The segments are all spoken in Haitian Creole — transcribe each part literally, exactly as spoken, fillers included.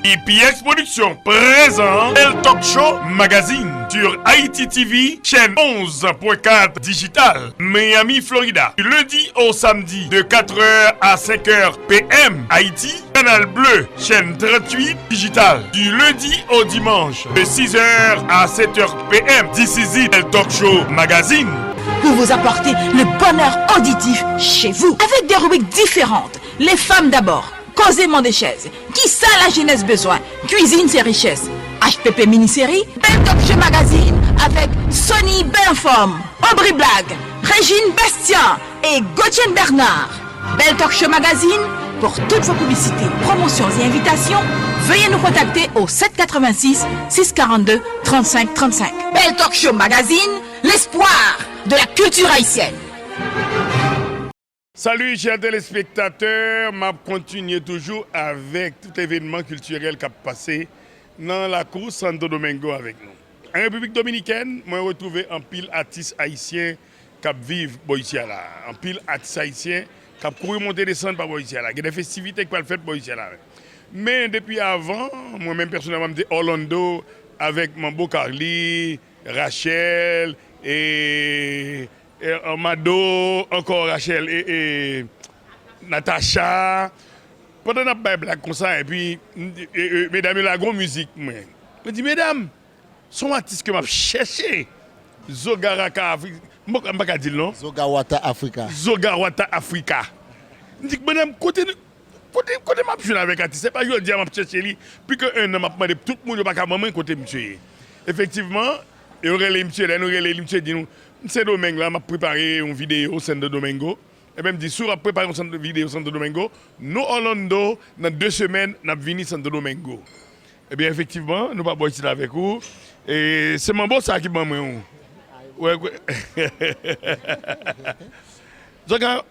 E P X Production présent El Talk Show Magazine sur Haïti T V, chaîne onze point quatre digital, Miami, Florida. Du lundi au samedi de quatre heures à cinq heures P M Haïti, Canal Bleu, chaîne trente-huit digital. Du lundi au dimanche de six heures à sept heures P M. This is it, El Talk Show Magazine. Pour vous apporter le bonheur auditif chez vous, avec des rubriques différentes. Les femmes d'abord, Koze Mande Chèz, Kisa Lajenès Bezwen, Kwizin se Richès, H P P Mini Seri, Bèl Talk Show Magazine avec Sony Bèl Anfòm, Aubry Black, Régine Bastien et Gauthier Bernard. Bèl Talk Show Magazine, pour toutes vos publicités, promotions et invitations, veuillez nous contacter au sept quatre-vingt-six, six quarante-deux, trente-cinq trente-cinq. Bèl Talk Show Magazine, l'espoir de la culture haïtienne. Salut chers téléspectateurs, m ap kontinye toujou avèk tout evènman kiltirèl k ap pase nan lakou Santo Domingo avèk nou. An Repiblik Dominikèn, mwen retwouve anpil atis ayisyen k ap viv bò isi a la. Anpil atis ayisyen k ap kouri monte desann pa bò isi a la. Gen de festivite k pral fèt bò isi a la. Men depi avan, mwen menm pèsonèlman, m te Orlando avèk Manbo Carly, Rachel, e, e, Mado, ankò Rachel, e, e, Natacha. Pandan n ap bay blag konsa, epi, e, e, medam yo lage yon mizik mwen. Mwen di, "Medam, se yon atis ke m ap chèche." Zogaraka Afri-, m pa, m pa ka di l non. Zogawata Afrika. Zogawata Afrika. M di, "Medam, kote nou, kote, kote m ap jwenn avèk atis?" Se pa jodi a m ap chèche li. Plis ke en an, m ap mande tout moun, yo pa ka ban mwen kote misye ye. Efektivman, yo rele misye, lè nou rele li, misye di nou, "M Sendomeng la, m ap prepare yon videyo Santo Domingo." Ebyen, m di, "Si w ap prepare yon sant-, videyo Santo Domingo, nou Orlando, nan de semèn, n ap vini Santo Domingo." Ebyen, efektivman, nou pa bò isit avèk ou. E se manbo sa ki ban mwen ou. Wè, wè. Zoga,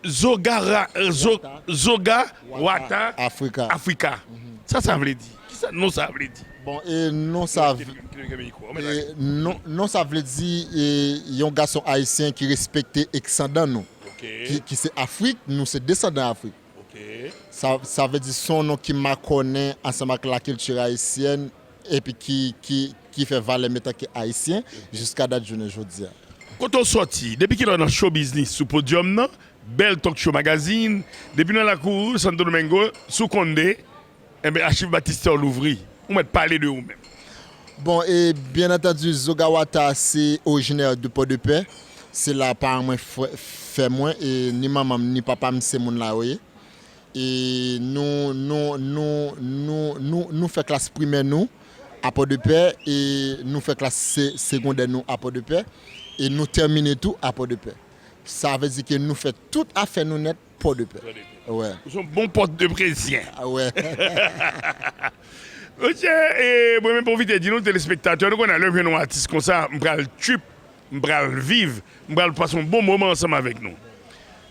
Zogara, Zo-, Zoga Wata Afrika. Afrika. Sa sa vle di? Kisa non sa vle di? Bon, e non sa, e non, non sa vle di, e, yon gason ayisyen ki respekte eksandan nou. Ok. Ki, ki se Afrik, nou se desandan Afrik. Ok. Sa, sa vle di se yon non ki makònen ansanm ak lakilti ayisyèn, epi ki, ki, ki fè valè m antanke ayisyen jiska dat jounen jodi a. Kote w sòti? Depi kilè w nan show business sou podyòm nan? Bèl Talk Show Magazine. Depi nan lakou Santo Domingo, sou Conde, enben, achiv Batistè w louvri. Ou mèt pale de ou menm. Bon, e byen antandi, Zogawata se orijinè de Pòdepè. Se la paran mwen fè, fè mwen, e ni manman m, ni papa m, se moun la yo ye. E nou, nou, nou, nou, nou, nou fè klas primè nou a Pòdepè, e nou fè klas se-, segondè nou a Pòdepè, e nou tèmine tou a Pòdepè. Sa vle di ke nou fè tout afè nou nèt Pòdepè. Pòdepè. Wè. Ou se yon bon Pòdeprensyen. A, wè. Monchè, e, mwen menm pwofite di nou, telespektatè, nou konnen lè m jwenn yon atis konsa, m pral trip, m pral viv, m pral pase yon bon moman ansanm avèk nou.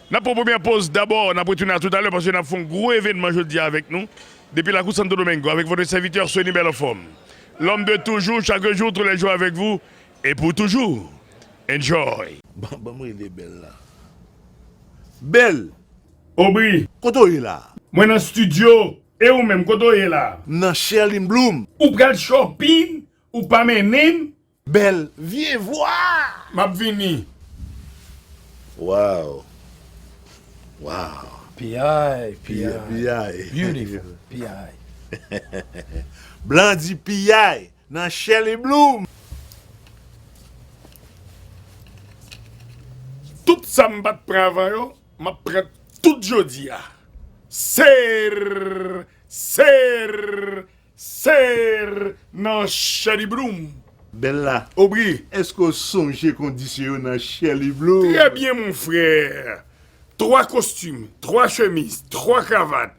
N ap pran premyè poz dabò, n ap retounen a toutalè paske n ap fè yon gwo evènman jodi a avèk nou. Depi lakou Santo Domingo, avec votre serviteur Sony Bèl Anfòm. L'homme de toujours, chaque jour, tous les jours avec vous, et pour toujours. Enjoy. Ban, ban m rele Bèl la. Bèl! Obri! Kote w ye la? Mwen nan estidyo. E ou menm, kote w ye la? M nan Sherlyn Bloom. Ou pral shopping? Ou pa mennen m? Bèl, vye vwa! M ap vini. Wow. Wow. P I, P I. P I. Beautiful. P I. Blandy P I nan Sherlyn Bloom. Tout sa m pa t pran avan yo, m ap pran tout jodi a. Ser, ser, ser nan Sherlyn Bloom. Bèl la. Obri. Èske w sonje kondisyon yo nan Sherlyn Bloom? Trè byen, mon frè. Twa kostim, twa chemiz, twa kravat,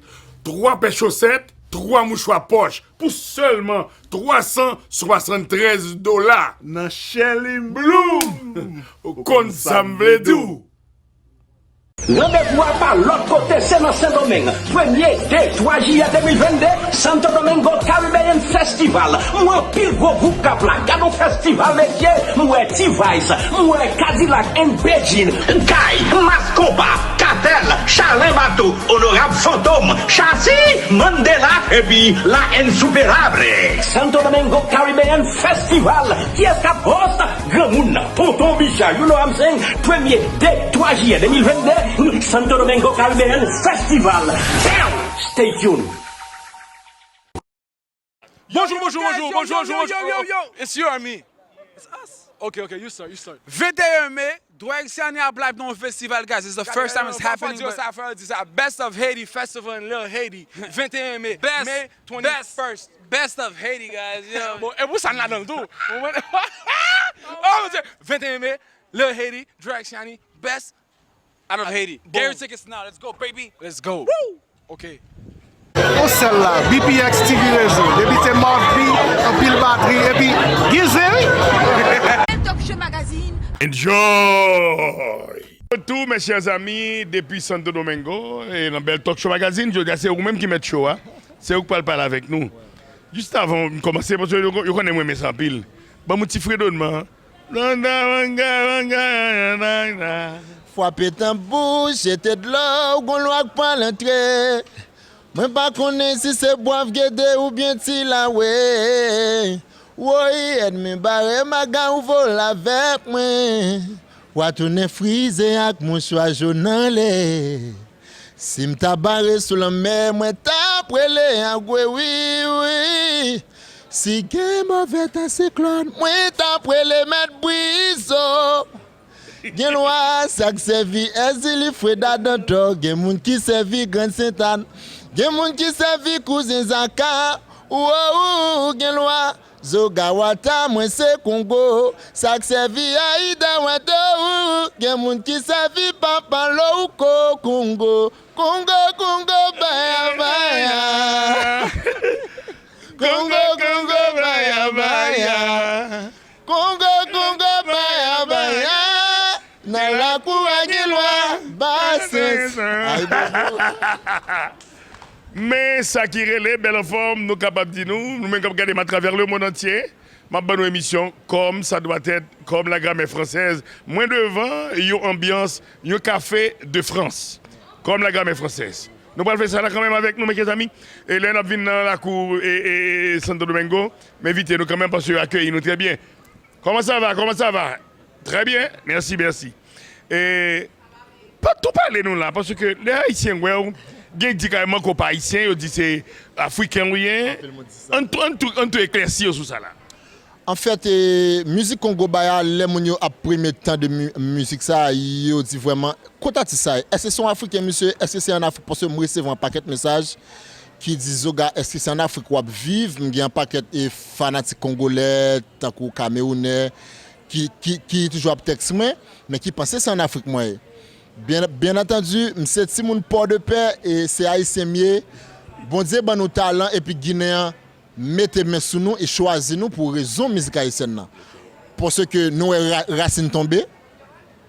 twa pè chosèt, twa mouchwa pòch pou sèlman twa san swasanntrèz dola. Nan Sherlyn Bloom. Ou konn sa m vle di w. Randevou a pa lòt kote, se nan Sendomeng. Premye, de, twa jiyè de mil vennde, Santo Domingo Caribbean Festival. M wè anpil gwo gwoup k ap la. Gad yon festival, mesye. M wè T-Vice, m wè Cadillac and Bedjine, Guy, Mass Konba, K T, Charlin Bato, Onorab Fantom, Chasi, Mandela, epi La Insuperable. Santo Domingo Caribbean Festival, kiyès k ap host? Granmoun, Tonton Bicha, you know what I'm saying? Premye, de, twa jiyè de mil vennde, Santo Domingo Caribbean Festival. Damn! Stay tuned. Bonjou, bonjou, bonjou, bonjou, bonjou, bonjou. It's you or me? It's us. Okay, okay, you start, you start. Venteyen me, Drexciani ap live nan yon festival, guys. It's the first time it's happening, but sa fè di sa. Best of Haiti Festival in Lil Haiti. Venteyen me. Best, May twenty-first. Best of Haiti, guys. Yo. Bon, e pou sa n ladan l tou. Oh, mon Dieu. Venteyen me, Lil Haiti, Drexciani, best out of Haiti. Boom. Get your tickets now. Let's go, baby. Let's go. Woo! Ok. On sèl la, B P X T V Rezo. Depi se Marv P, anpil batri, epi Gizzy, wi. Talk Show Magazine. Enjoy! Tou, mes chers amis, depi Santo Domingo, e nan bèl Talk Show Magazine, jodi a se ou menm ki mèt show a. Se ou ki pral pale avèk nou. Jis avan n kòmanse, paske yo, yo konnen mwen renmen sa anpil. Ban m yon ti fredonman. Frape tanbou, jete dlo, gon lwa k pral antre. Mwen pa konnen si se bwav gede oubyen ti lawe. Woy, ènmi bare maga ou vole avèk mwen. W a tounen frize ak mouchwa jòn anlè. Si m ta bare sou lanmè, mwen t ap rele Agwe, wi, wi. Si gen move tan siklòn, mwen t ap rele Mèt Brizo. Gen lwa sa k sèvi Èzili, Freda, Dantò. Gen moun ki sèvi Grann Sentàn. Gen moun ki sèvi Kouzen Zaka. Ou, ou, ou, gen lwa Zogawata, mwen se Kongo. Sa k sèvi Ayida Wado. Gen moun ki sèvi Papa Louko, Kongo. Kongo, Kongo, baya, baya. Kongo, Kongo, baya, baya. Kongo, Kongo, baya, baya. Nan lakou a gen lwa, ba sens. Ay, bobo. Men sa ki rele bèl anfòm, nou kapab di nou, nou menm k ap gade m atravè lemonn antye, m ap ban nou emisyon comme ça doit être, comme la grammaire française. Mwen devan yon anbyans, yon kafe de France. Comme la grammaire française. Nou pral fè sa la kanmenm avèk nou, mes chers amis. E lè n ap vin nan lakou e, e, e Santo Domingo, m envite nou kanmenm paske yo akeyi nou trè byen. Comment ça va? Comment ça va? Très bien, merci, merci. E, pa tou pale nou la, paske lè Ayisyen wè w, gen di kareman ke w pa Ayisyen, yo di se Afriken ou ye. Anpil moun di sa. Ann tou, ann tou, ann tou eklèsi yo sou sa la. Anfèt, e, mizik Kongo Baya, lè moun yo ap premye tande mi-, mizik sa, yo di vrèman, kot atis sa ye? Èske se yon Afriken, misye? Èske se ann Afrik? Paske m resevwa yon pakèt mesaj ki di, Zoga, èske se ann Afrik w ap viv? M gen yon pakèt, e, fanatik kongolè, tankou kamewounè, ki, ki, ki toujou ap tèks mwen, men ki panse se ann Afrik mwen ye. Byen, byen antandi, m se timoun Pòdepè, e se Ayisyen m ye. Bondye ban nou talan, epi Ginen an mete men sou nou e chwazi nou pou rezon mizik ayisyèn nan. Paske nou wè ra-, rasin tonbe,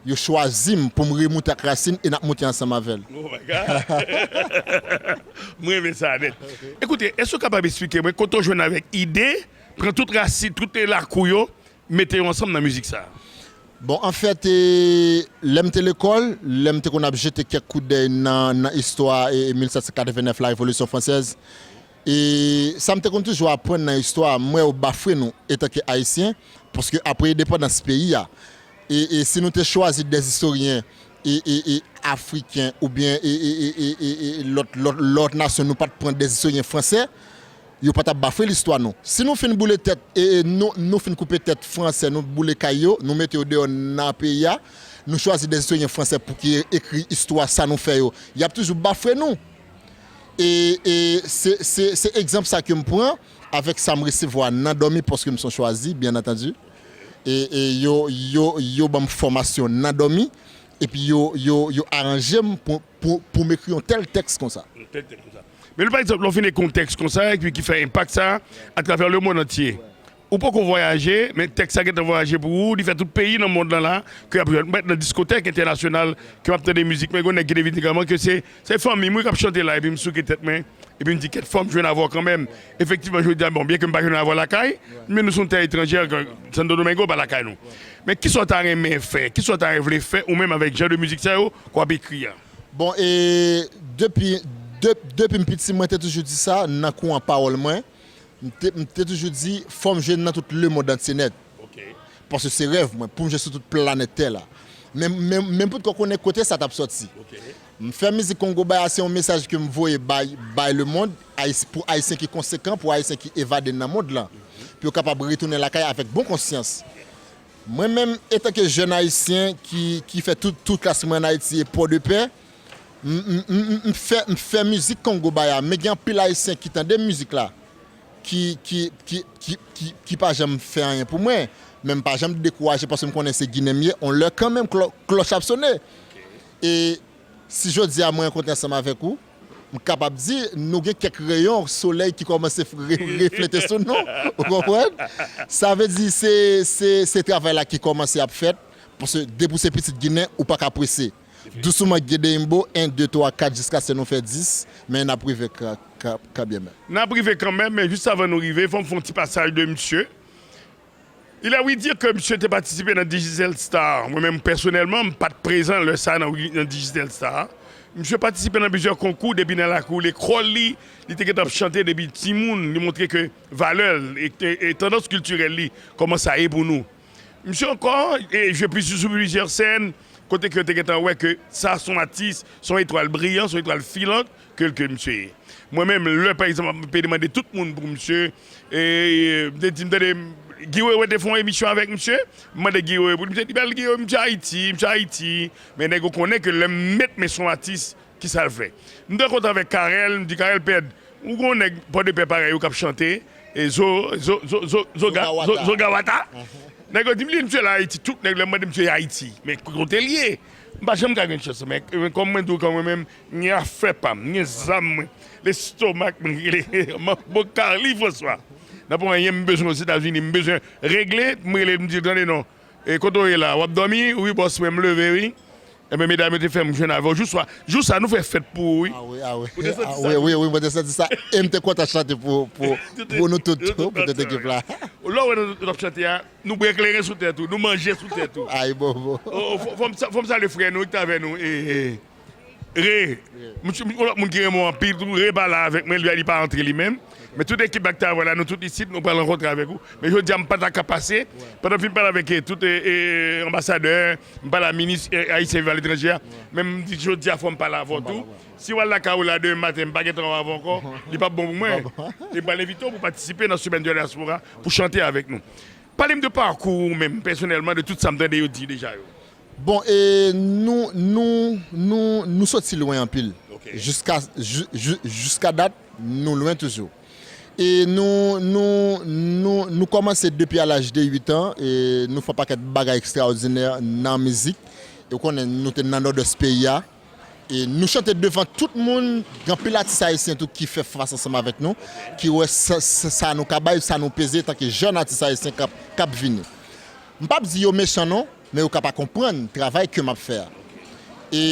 yo chwazi m pou m remoute ak rasin e n ap moute ansanm avè l. Oh my God! Mwen renmen sa nèt. Ekoute, èske w kapab eksplike mwen kote w jwenn avèk ide, pran tout rasin, tout lakou yo, mete yo ansanm nan mizik sa a? Bon, anfèt, e, lè m te lekòl, lè m te konn ap jete kèk koudèy nan, nan istwa, e, e, mil sèt san katrevennnèf, la Révolution Française, e, sa m te konn toujou aprann nan istwa, m wè yo bafwe nou, etanke Ayisyen, paske apre endepandans peyi a, e, e, si nou te chwazi dè istoryen, e, e, e, afriken, oubyen, e, e, e, e, e, e, lòt, lòt, lòt nasyon, nou pa t pran dè istoryen fransè, yo pa t ap bafwe listwa nou. Si nou fin boule tèt, e, e, nou, nou fin koupe tèt fransè, nou boule kay yo, nou mete yo deyò nan peyi a, nou chwazi dè istoryen fransè pou ki ekri istwa sa nou fè yo, y ap toujou bafwe nou. E, e se, se, se egzanp sa ke m pran avèk sa m resevwa nan dòmi, paske m se yon chwazi, byen antandi. E, e yo, yo, yo ban m fòmasyon nan dòmi, epi yo, yo, yo aranje m pou, pou, pou m ekri yon tèl tèks konsa. Yon tèl tèks konsa. Men pa egzanp, lè w fin ekri yon tèks konsa, epi ki fè enpak sa atravè lemonn antye. Ou poko vwayaje, men tèks sa gentan vwayaje pou ou, li fè tout peyi nan mond lan la, ke y ap jwenn. Mwen nan diskotèk entènasyonal, ke m ap tande mizik mwen, gen yon nèg ki te vin di kòman ke se, se fanmi m wi k ap chante la, epi m souke tèt mwen, epi m di, kèt, fò m jwenn avè w kanmenm. Efektivman, jodi a, bon, byen ke m pa jwenn avè w lakay, men nou se yon tè etranjè, Santo Domingo pa lakay nou. Men kisa w ta renmen fè, kisa w ta vle fè, ou menm avèk jan de mizik sa yo, ke w ap ekri a? Bon, e depi, de, depi m piti, mwen te toujou di sa nan kouran pawòl mwen. M te, m te toujou di, fò m jwe nan tout lemonn antye nèt. Ok. Paske se rèv mwen, pou m jwe sou tout planèt tè la. Men, men, men m potko konnen kote sa t ap sòti. Ok. M fè mizik Kongo Baya, se yon mesaj ke m voye bay, bay lemonn, Ayis-, pou Ayisyen ki konsekan, pou Ayisyen ki evade nan mond lan, pou yo kapab retounen lakay avèk bon konsyans. Mwen menm, etanke jèn Ayisyen ki, ki fè tout, tout klas mwen ann Ayiti e Pòdepè, m, m, m, m, m fè, m fè mizik Kongo Baya, men gen anpil Ayisyen ki tande mizik la, ki, ki, ki, ki, ki, ki pa janm fè anyen pou mwen, men m pa janm dekouraje paske m konnen se Ginen m ye, on lè kanmenm klò-, klòch ap sone. E si jodi a mwen rankontre ansanm avèk ou, m kapab di nou gen kèk reyon solèy ki kòmanse f-, re-, reflete sou nou, ou konprann? Sa vle di se, se, se travay la ki kòmanse ap fèt, paske depi w se pitit Ginen, ou pa ka prese. Dousouman Gede Imbo, en, de, twa, kat, jiskaske nou fè dis, men n ap rive ka, ka, kanmenm. N ap rive kanmenm, men jis avan nou rive, fò m fè yon ti pasaj de misye. Il est à dire que misye te patisipe nan Digicel Star. Mwen menm pèsonèlman, m pa t prezan lè sa a nan, nan Digicel Star. Misye patisipe nan plizyè konkou depi nan lakou lekòl li, li te gentan ap chante depi timoun, li montre ke valè l e, e, e tandans kiltirèl li, kòman sa ye pou nou. Misye ankò, e, jwe plis sou plizyè sèn, kote ke yo te gentan wè ke sa se yon atis, se yon etwal briyan, se yon etwal filan ke, ke misye ye. Mwen menm, lè pa egzanp, m te demande tout moun pou misye, e, e, m te di, m tande Guy Wewe te fè yon emisyon avèk misye, m mande Guy Wewe pou li, misye di, bèl Guy Wewe, misye Ayiti, misye Ayiti. Men nèg yo konnen ke lè m met men sou yon atis, kisa l fè? M te kontan avèk Carel, m di, Carel Pèd, ou gon nèg Pòdepè parèy ou k ap chante, e zo, zo, zo, zo, zo, ga- zo, Zogawata. Zogawata. Nèg yo di m li, misye la Ayiti, tout nèg lè m mande misye Ayiti. Men kote l ye? M pa janm ka gen chans, men, men kòm mwen di w, kòm mwen menm, m gen afè pa m, m gen zam mwen, lestomak mwen, rele, bon, Carly François. Nan pwen anyen m bezwen Ozetazini, m bezwen regle, m rele l, m di l, tande non, e kote w ye la, w ap dòmi? Wi, bòs, mwen, m leve, wi. Enben, medam yo te fè m jwenn avè w. Jou swa, jou sa, nou fè fèt pou ou, wi. Ah wi, ah wi. Ou te santi sa tou? Wi, wi, wi, mwen te santi sa. E m te kontan chante pou, pou, pou nou tout, pou tout ekip la. Lè w wè nou t ap chante a, nou bwè kleren sou tèt ou, nou manje sou tèt ou. Ay, bobo. Oh, fò, fò m sa-, fò m salye frè nou ki t avè nou, e, e, Re. Yon lòt moun ki renmen w anpil tou, Re pa la avèk mwen, li, li pa antre li menm. Men tout ekip la ki t avè w la, nou tout isit, nou pral rankontre avèk ou. Men jodi a, m pa ta ka pase, pandan m fin pale avèk, e, tout, e, e, anbasadè, m pale a minis, e, ayisyen viv aletranje a, men m di jodi a, fò m pale avè w tou. Si w al lakay ou la demen maten, m pa gentan wè w avè w ankò, li p ap bon pou mwen. E m pral envite w pou patisipe nan Semaine de la Diaspora, pou chante avèk nou. Pale m de pakou ou menm, pèsonèlman, de tout sa m tande yo di deja yo. Bon, e nou, nou, nou, nou soti lwen anpil. Ok. Jiska, ji-, ji-, jiska dat, nou lwen toujou. E nou, nou, nou, nou kòmanse depi a laj de uit an, e nou fè yon pakèt bagay ekstraòdinè nan mizik. E w konnen, nou te nan Nòdès peyi a. E nou chante devan tout moun, gen anpil atis ayisyen tou ki fè fas ansanm avèk nou, ki wè sa, sa, sa nou ka bay, sa nou peze, tanke jèn atis ayisyen k ap, k ap vini. M p ap di yo mechan non, men yo ka pa konprann travay ke m ap fè a. E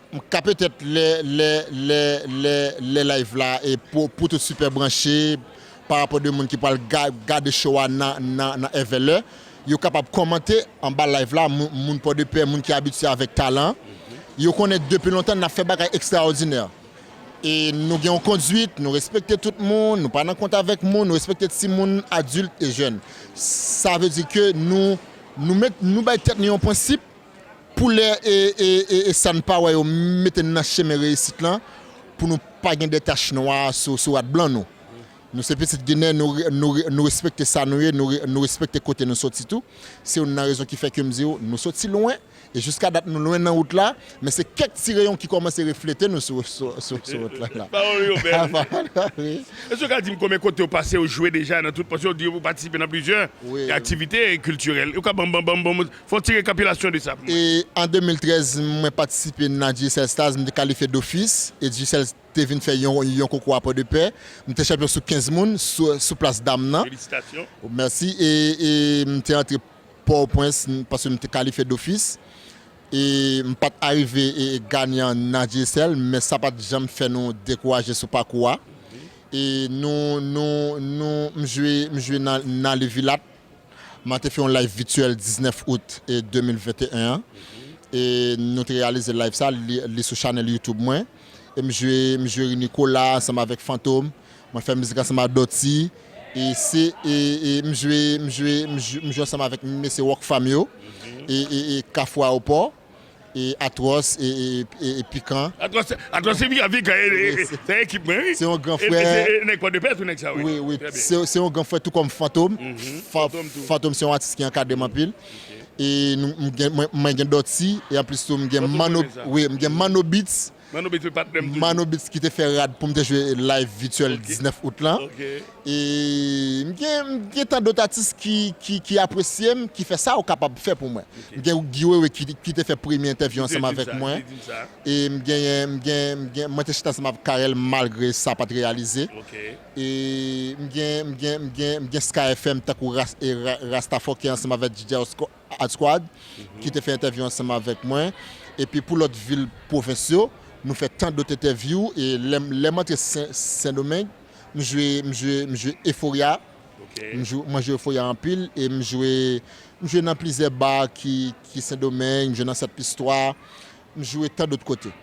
m ka petèt lè, lè, lè, lè, lè live la, e pou, pou tout sipè branche, pa rapò de moun ki pral ga-, gade show a nan, nan, nan èvè lè, yo kapab kòmante anba live la, moun, moun Pòdepè, moun ki abitye avèk talan, yo konnen depi lontan n ap fè bagay ekstraòdinè. E nou gen yon konduit, nou respekte tout moun, nou pa nan kont avèk moun, nou respekte timoun, adilt e jèn. Sa vle di ke nou, nou met, nou bay tèt nou yon prensip pou lè e, e, e, e sa n pa wè yo mete n nan chemen reyisit lan, pou nou pa gen de tach nwa sou, sou rad blan nou. Nou se pitit Ginen, nou, nou, nou respekte sa nou ye, nou, nou respekte kote nou soti tou. Se youn nan rezon ki fè ke m di w, nou soti lwen, e jiska dat nou lwen nan wout la, men se kèk ti reyon ki kòmanse reflete nou sou, sou, sou, sou wout la, la. Pawòl yo bèl. Pawòl yo, wi. Èske w ka di m konbyen kote w pase, w jwe deja nan tout, paske w di w patisipe nan plizyè aktivite kiltirèl. Ou ka ban m, ban m, ban m, ban m, fè yon ti rekonpilasyon de sa pou mwen. E an de mil trèz, mwen patisipe nan Digicel Stars, m te kalifye dofis, e Digicel te vin fè yon, yon konkou a Pòdepè. M te chanpyon sou kenz moun, sou, sou plas dam nan. Felisitasyon. Mèsi. E, e m te antre Pòtoprens, m, paske m te kalifye dofis. E m pa t arive, e, e, ganyan nan Digicel, men sa pa t janm fè nou dekouraje sou pakou a. E nou, nou, nou, m jwe, m jwe nan, nan Levilat. Mwen te fè yon live vityèl diznèf out, e, de mil venteyen an. E nou te reyalize live sa, li, li sou chanèl YouTube mwen. E m jwe, m jwe Nicolas ansanm avèk Fantom. Mwen fè mizik ansanm ak Dotty. E se, e, e m jwe, m jwe, m jwe, m jwe ansanm avèk mesye Rock Fam yo. E, e, e Kafou Ayewopò. E Atwòs, e, e, e, e Pikan. Atwòs, Atwòs se Pikan, Pikan, e, e, e, se ekip mwen, wi. Se yon gran frè. E, e, e nèg Pòdepè tou, nèg sa, wi. Wi, wi. Se, se yon gran frè, tou kòm Fantom. Fantom tou. Fantom se yon atis ki ankadre m anpil. E nou, m gen, mwen, mwen gen Dotty, e anplis tou, m gen Manno, wi, m gen Manno Beats. Manno Beats, wi, patnè m toujou. Manno Beats ki te fè rad pou m te jwe live vityèl diznèf out lan. E m gen, m gen tan dòt atis ki, ki, ki apresye m, ki fè sa yo kapab fè pou mwen. M gen Guy Wewe ki, ki te fè premye entèvyou ansanm avèk mwen. E m genyen, m gen, m gen, mwen te chita ansanm avèk Carel malgre sa pa t reyalize. E m gen, m gen, m gen, m gen Sky F M tankou Ras, e Ra- Rasta Fòkè ansanm avèk D J Squ- Ad Squad, ki te fè entèvyou ansanm avèk mwen. Epi pou lòt vil pwovens yo, nou fè tan dòt entèvyou. E lè, lè m antre Sen, Sendomeng, m jwe, m jwe, m jwe Euphoria. M jwe, mwen jwe Euphoria anpil e m jwe, m jwe nan plizyè ba ki, ki Sendomeng, m jwe nan Sèt Pistwa, m jwe tan dòt kote.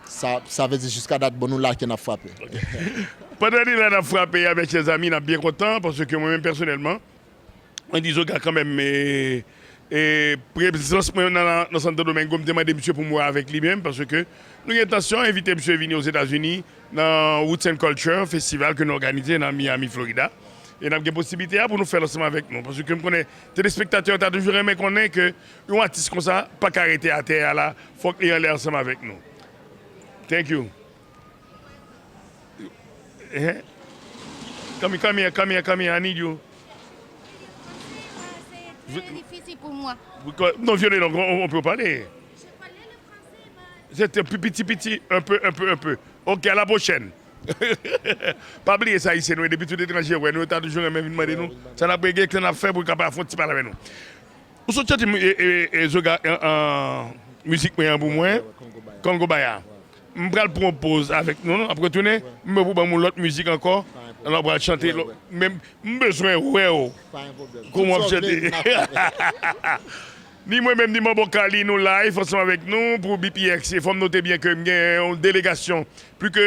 Sa, sa vle di jiska dat, bon, nou la ke n ap frape. Pandan nou la n ap frape a, mes chers amis, n ap byen kontan, paske mwen menm pèsonèlman, Andy Zoga kanmenm, e, e, prezans mwen nan, nan Santo Domingo, m te mande misye pou m wè avèk li menm, paske nou gen entansyon envite misye vini Ozetazini nan Roots and Culture Festival ke nou òganize nan Miami, Florida. E n ap gen posiblite a pou nou fè l ansanm avèk nou, paske m konnen telespektatè yo ta toujou renmen konnen ke yon atis konsa pa ka rete atè a la, fòk li anlè ansanm avèk nou. Thank you. Eh? Come here, come here, come here, come here, I need you. C'est très difficile pour moi. Non, viens, donc, on, on peut parler. Je parlais le français, mais c'était petit, petit, un peu, un peu, un peu. Ok, à la prochaine. Pa bliye sa, Ayisyen, nou, depi tout etranje wè nou, yo ta toujou renmen vin mande nou sa n ap regle, ki n ap fè pou yo kapab fè yon ti pale avè nou. Ou sot chante mi- e, e, e, Zoga, e, e, mizik mwen an pou mwen, Kongo Baya. M pral pran yon poz avèk nou, non? Apre tounen, m pou ban nou lòt mizik ankò. Alò, pral chante lò- men m bezwen wè w. Kòman w ap chante? Ni mwen menm, ni Manbo Carly, nou live ansanm avèk nou pou B P X. E fò m note byen ke m gen yon delegasyon, plis ke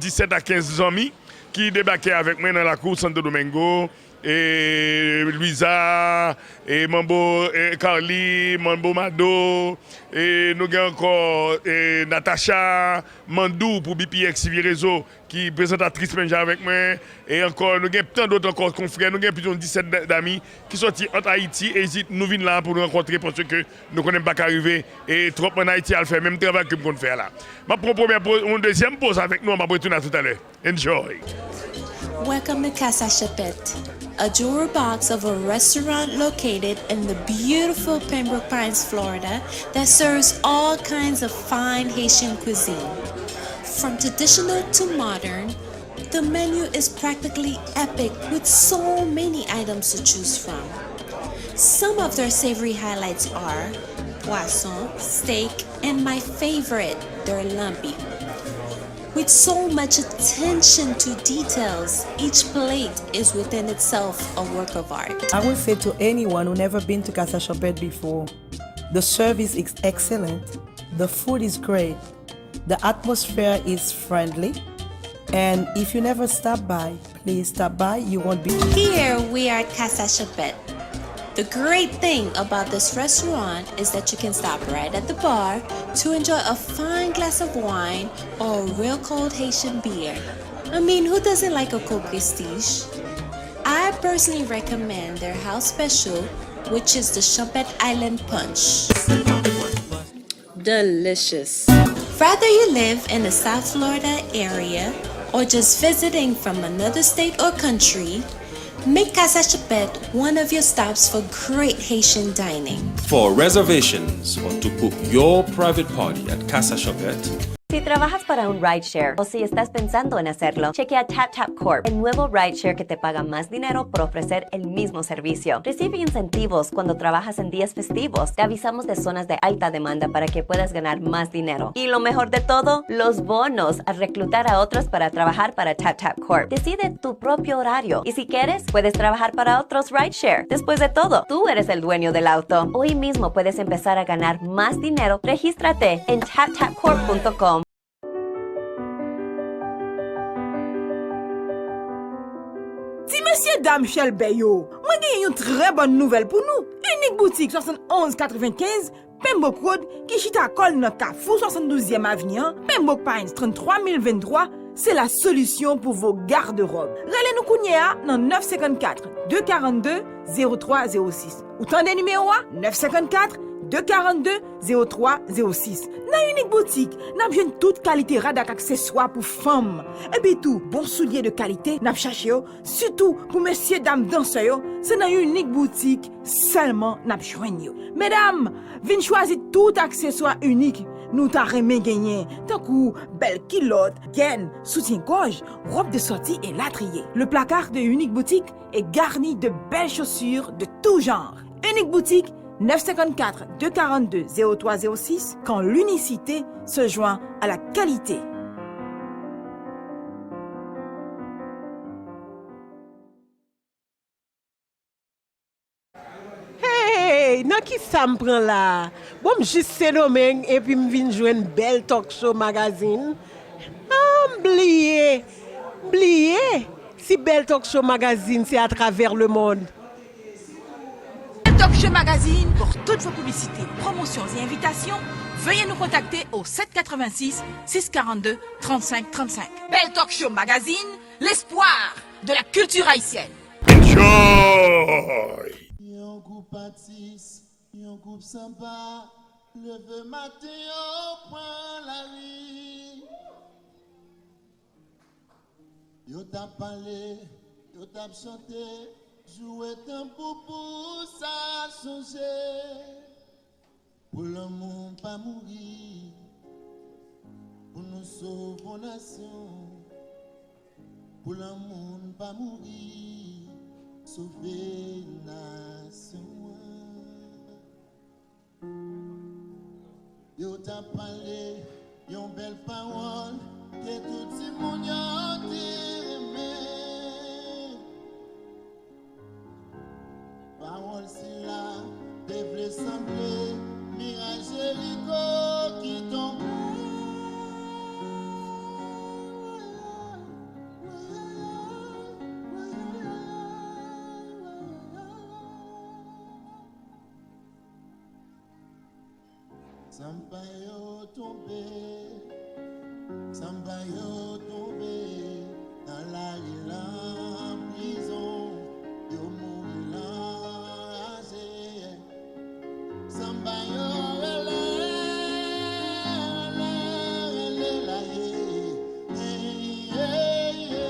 disèt a kenz zanmi ki debake avèk mwen nan lakou Santo Domingo. E Luisa, e Manbo, e Carly, Manbo Mado, e nou gen ankò, e Natacha, Mandou pou B P X T V Rezo, ki prezantatris menm jan avèk mwen. E ankò, nou gen tan dòt ankò konfrè, nou gen plis de disèt da- dami ki sòti ant Ayiti e isit, nou vin la pou nou rankontre, paske nou konnen m pa ka rive e twòp ann Ayiti al fè menm travay ke m konn fè a la. M ap pran yon premyè poz, yon dezyèm poz avèk nou, m ap retounen a toutalè. Enjoy. Welcome to Casa Chapet, a jewel box of a restaurant located in the beautiful Pembroke Pines, Florida, that serves all kinds of fine Haitian cuisine. From traditional to modern, the menu is practically epic with so many items to choose from. Some of their savory highlights are poisson, steak, and my favorite, their lambi. With so much attention to details, each plate is within itself a work of art. I would say to anyone who never been to Casa Chapet before, the service is excellent, the food is great, the atmosphere is friendly, and if you never stop by, please stop by, you won't be. Here we are at Casa Chapet. The great thing about this restaurant is that you can stop right at the bar to enjoy a fine glass of wine or a real cold Haitian beer. I mean, who doesn't like a cold prestige? I personally recommend their house special, which is the Chapet Island Punch. Delicious. Whether you live in the South Florida area or just visiting from another state or country, make Casa Chapet one of your stops for great Haitian dining. For reservations or to book your private party at Casa Chapet, Si trabajas para un rideshare o si estás pensando en hacerlo, chequea TapTap Corp, el nuevo rideshare que te paga más dinero por ofrecer el mismo servicio. Recibe incentivos cuando trabajas en días festivos. Te avisamos de zonas de alta demanda para que puedas ganar más dinero. Y lo mejor de todo, los bonos al reclutar a otros para trabajar para TapTap Corp. Decide tu propio horario y si quieres, puedes trabajar para otros rideshare. Después de todo, tú eres el dueño del auto. Hoy mismo puedes empezar a ganar más dinero. Regístrate en tap tap corp punto com. Ti mesye dam Chèlbè yo, mwen genyen yon trè bòn nouvèl pou nou. Inik Boutik swasann onz katrevenkenz, Pembroke Road, ki chita kò l nan kafou swasanndouzyèm Avni an, Pembroke Pines trannntwa mil venntwa, se la solisyon pou vo gardewòb. Rele nou kounye a nan nèf senkannkat, de karannde, zewo twa zewo sis. Ou tande nimewo a? Nèf senkannkat, de karannde, zewo twa zewo sis. Nan Inik Boutik, n ap jwenn tout kalite rad ak akseswa pou fanm. Epi tou, bon soulye de kalite, n ap chache yo, sitou pou mesye dam dansè yo, se nan Inik Boutik sèlman n ap jwenn yo. Medam, vin chwazi tout akseswa inik nou ta renmen genyen, tankou bèl kilòt, gèn, soutyen gòj, wòb de sòti elatriye. Le placard de Unique Boutique est garni de belles chaussures de tout genre. Unique Boutique, neuf cinquante-quatre, deux quarante-deux, zéro trois zéro six, quand l'unicité se joint à la qualité. Hey, nan kisa m pran la a? Bon, m jis Sendomeng epi m vin jwenn Bèl Talk Show Magazine. Ah, m bliye, m bliye si Bèl Talk Show Magazine se atravè lemonn. Bèl Talk Show Magazine, pour toutes vos publicités, promotions et invitations, veuillez nous contacter au sept quatre-vingt-six, six quarante-deux, trente-cinq trente-cinq. Bèl Talk Show Magazine, l'espoir de la culture haïtienne. Enjoy! Yon gwoup atis, yon gwoup sanba, leve maten yo pran lari. Yo t ap pale, yo t ap chante, jwe tanbou pou sa sonje. Pou lanmou pa mouri, pou nou sove yon nasyon. Pou lanmou n pa mouri, sove nasyon an. Yo t ap pale yon bèl pawòl ke tout timoun yo te renmen. Pawòl sila te vle sanble miray Jeriko ki tonbe. Sanba yo tonbe, sanba yo tonbe nan lari lan prizon, yo mouri lan raje. Sanba yo rele, rele, rele la ye, ye, ye, ye.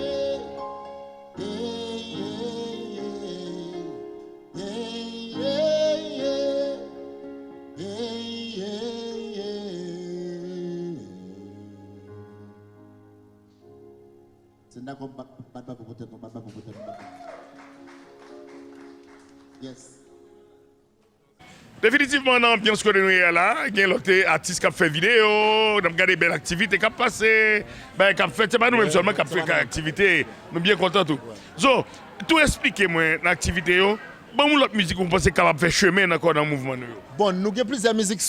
Se dakò bat bat bravo pou tèt nou, bat bravo pou tèt nou, bat bravo. Yes. Definitivman, nan anbyans kote nou ye a la, gen lòt atis k ap fè videyo, n ap gade bèl aktivite k ap pase, bagay k ap fèt. Se pa nou menm sèlman k ap fè aktivite, nou byen kontan tou. So, tou esplike mwen nan aktivite yo, ban m yon lòt mizik ou panse k kapab fè chemen nan kò nan mouvman nou yo. Bon, nou gen plizyè mizik,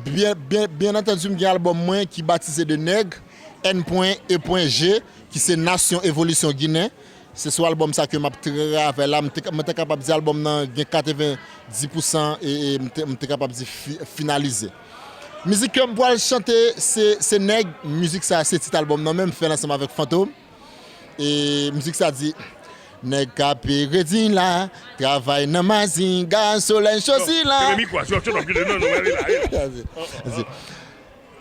byen, byen, byen antandi, m gen albòm mwen ki batize de Nèg, N pwen E pwen G, ki se Nasyon Evolisyon Ginen. Se sou albòm sa ke m ap travay la. M te, mwen te kapab di albòm nan gen katrevenndis pousan e, e m te, m te kapab di fi, finalize. Mizik ke m pral chante se, se Nèg. Mizik sa se tit albòm nan menm, m fè l ansanm avèk Fantom. E mizik sa di, Nèg k ap redi la, travay nan mazinga, solèy cho sila. Kenbe mikwo a, si w ap chante w ap kenbe, non, non, ale la, ale la.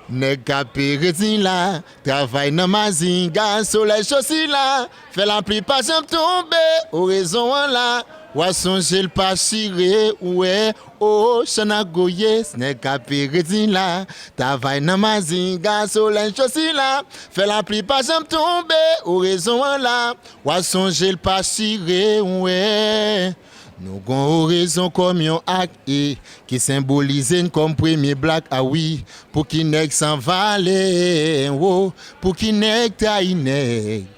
Nèg k ap redi la, travay nan mazinga, solèy cho sila, fè lapli pa janm tonbe, orezon an la. W a sonje l pa chire, ou wè, o, chan a goye, s nèg k ap pere di la, travay nan mazinga, solèy cho si la, fè lapli pa janm tonbe, orezon an la, w a sonje l pa chire, ou wè. Nou gon orezon kòm yon ak e, ki senbolize n kòm premye blak, a wi, pou ki nèg san valè, wo, pou ki nèg trayi nèg.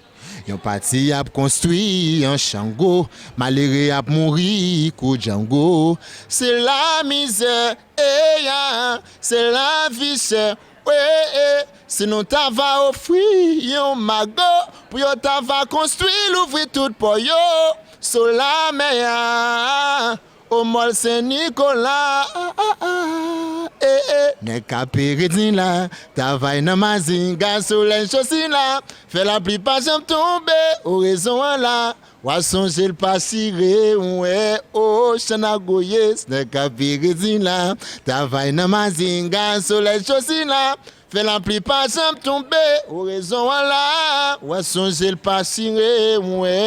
Yon pati ap konstwi an chango, malere ap mouri kou Django. Se lamizè, eya, se lavi chè, we, e. Si nou ta va ofri yon mago, pou yo ta va konstwi, louvri tout pò yo, sou lamè a. O mòl Sen Nikola, e, e. Nèg k ap pere di la, travay nan mazinga, solèy cho si la, fè lapli pa janm tonbe, orezon an la, w a sonje l pa chire, w wè, o, chan a goye, s nèg k ap pere di la, travay nan mazinga, solèy cho si la, fè lapli pa janm tonbe, orezon an la, w a sonje l pa chire, w wè,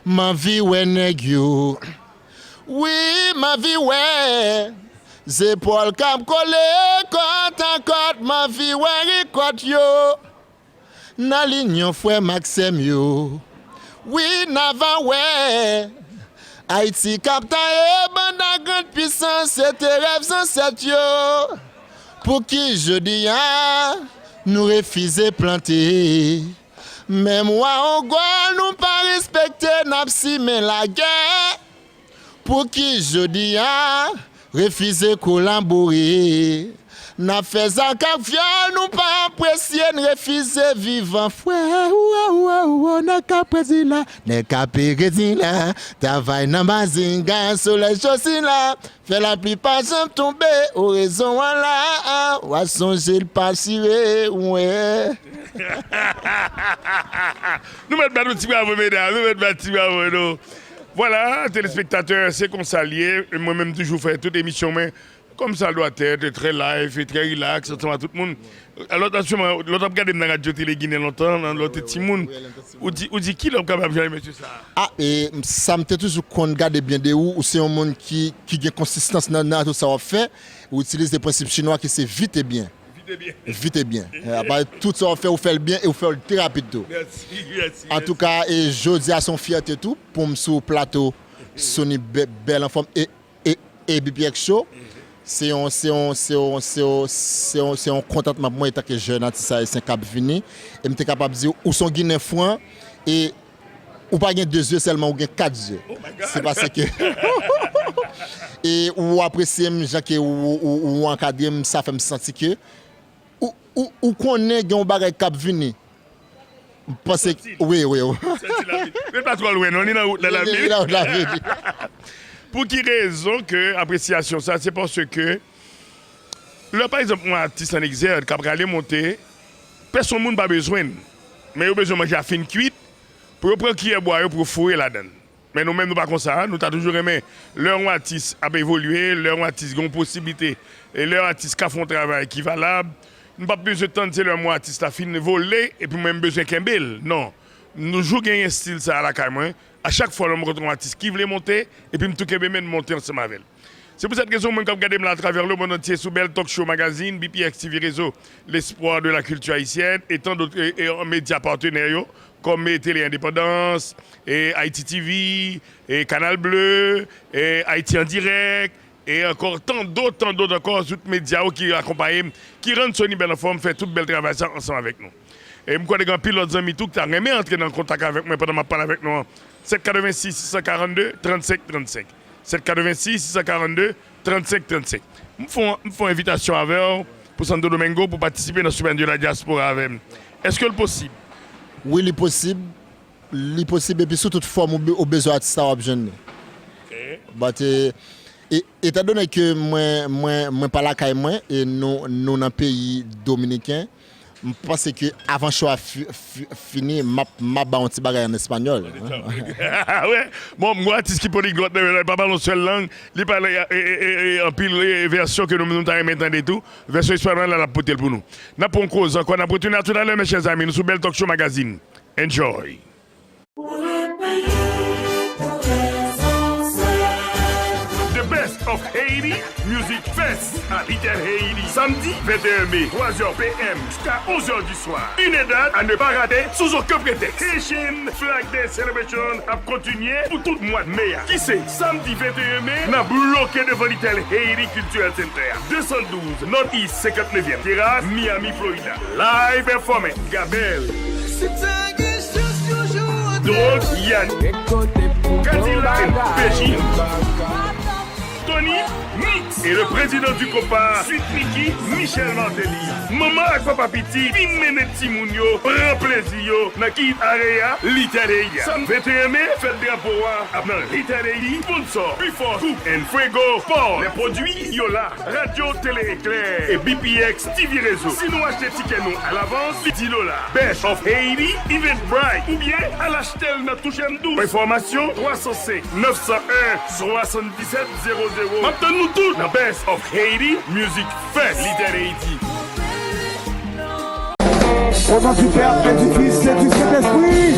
m anvi wè nèg yo. Wi, m anvi wè zepòl k ap kole kòt a kòt, m anvi wè rekòt yo nan linyon frè m ak sè m yo. Wi, n a va wè Ayiti k ap taye banda grann pisans, se te rèv zansèt yo. Pouki jodi a nou refize plante? Menm wa Ongwa nou pa respekte, n ap simen lagè. Pouki jodi a refize kolabore? N ap fè zak ak vyòl, nou pa apresye, n refize viv an frè. Ou, ou, ou, ou, nèg k ap pere di la, nèg k ap pere di la, travay nan mazinga, solèy cho si la, fè lapli pa janm tonbe, orezon an la, w a sonje l pa chire, w wè. Nou mèt bat yon ti bravo, medam, nou mèt bat ti bravo, nou. Vwala, telespektatè, se konsa l ye. Mwen menm toujou fè tout emisyon mwen comme ça doit être, très live, très relax, ansanm ak tout moun. Alò, atensyon, lè w t ap gade m nan Radyo Tele Ginen lontan, nan lè w te timoun, ou di, ou di, "Kilè w kapab jwenn mesye sa a?" Ah, e, sa m te toujou konn gade byen de ou, ou se yon moun ki, ki gen konsistans nan, nan tout sa w ap fè, ou itilize prensip chinwa ki se vite byen. Vite byen. Vite byen. Apa tout sa w ap fè, ou fè l byen e ou fè l trè rapid tou. Mèsi, mèsi. Antouka, e jodi a se yon fyète tou pou m sou plato Sony Bè-, Bèl Anfòm e, e, e B P X Show. Se yon, se yon, se yon, se yon, se yon, se yon kontantman pou mwen etanke jèn atis ayisyen k ap vini. E m te kapab di w, ou se yon Ginen fran e ou pa gen de zye sèlman, ou gen kat zye. Oh my God. Se paske e ou apresye m, jan ke ou, ou, ou ankadre m, sa fè m santi ke ou, ou, ou konnen gen yon bagay k ap vini. M panse, wi, wi, wi. Santi lavi. Men pa twò lwen, non, li nan wout la, lavi. Li nan wout lavi. Pou ki rezon ke apresyasyon sa, se paske lè, pa egzanp, yon atis an egzèd k ap rale monte, pèsonn moun pa bezwen l. Men yo bezwen manje a fin kwit, pou yo pran kiyè bwa yo, pou yo foure ladan l. Men nou menm, nou pa konsa, nou ta toujou renmen lè yon atis ap evolye, lè yon atis gen yon posiblite, e lè yon atis ka fè yon travay ki valab, nou p ap bezwen tann se lè yon atis la fin vole, epi mwen m bezwen kenbe l. Non. M toujou genyen estil sa a lakay mwen. A chak fwa lè m rankontre yon atis ki vle monte, epi m tou kenbe men l monte ansanm avè l. Se pou sèt rezon, ou menm k ap gade m la atravè lemonn antye sou Bèl Talk Show Magazine, B P X T V Réseau, L'Espoir de la Culture Haïtienne, e tan dòt, e, e, medya patnè yo, kòm, e, Télé Indépendance, e, Haïti T V, e, Canal Bleu, e, Haïti en Direct, e ankò tan dòt, tan dòt ankò, tout medya yo ki akonpaye m, ki rann Sony Bèl Anfòm fè tout bèl travay sa ansanm avèk nou. E m kwè gen anpil lòt zanmi tou ki ta renmen antre nan kontak avèk mwen pandan m ap pale avèk nou an. Sèt katrevensis, sis san karannde, trannsenk trannsenk. Sèt katrevensis, sis san karannde, trannsenk trannsenk. M fè yon, m fè yon envitasyon avè w pou Santo Domingo pou patisipe nan Semaine de la Diaspora avè m. Èske l posib? Wi, li posib. Li posib, epi sou tout fòm ou be-, ou bezwen atis la, w ap jwenn li. Ok. But, e, e, etandone ke mwen, mwen, mwen pa lakay mwen, e nou, nou nan peyi dominiken, m panse ke avan show a fi-, fi-, fini, m ap, m ap ba w yon ti bagay an espanyòl. Wè. Bon, m gon atis ki poliglòt, men li pa pale yon sèl lang, li pale, e, e, e, e, anpil, e, vèsyon ke nou, nou ta renmen tande tou. Vèsyon espanyòl la, l ap pote l pou nou. N ap pran yon koz ankò, n ap retounen a toutalè, mes chers amis. Nou sou Bèl Talk Show Magazine. Enjoy. Pou lòt peyi, pou rezon Haiti Music Fest à Little Haiti, samedi vingt et un mai, trois heures P M jusqu'à onze heures du soir. Une date à ne pas rater sous aucun prétexte. Haitian Flag Day Celebration ap kontinye pou tout mwa me a. Ki se samdi venteyen me, n ap bloke devan Little Haiti Cultural Center, de san douz North East senkantnèvyèm Terrace, Miami, Florida. Live performance, Gabel, Drog, Yannick, Kadila and Beji, Tony Mix et le président du compas, Sweet Mickey, Michel Martelly. Manman ak papa pitit vin mennen timoun yo pran plezi yo nan Kid Area, Little Area. Samdi venteyen me, fèt drapo a ap nan Little Area. Sponsor, Before Cook and Fuego Sport. Les produits Yola, Radio Télé Éclair et B P X T V Réseau. Si nou achte tikè nou alavans, li dis dola. Best of Haiti, Eventbrite, oubyen al achte l nan Touch M douz. Pou enfòmasyon, twa san senk, nèf san en, swasanndisèt zewo zewo. M ap tann nou tout nan Best of Haiti Music Fest, Little Haiti. Au nom du Père et du Fils et du Saint-Esprit.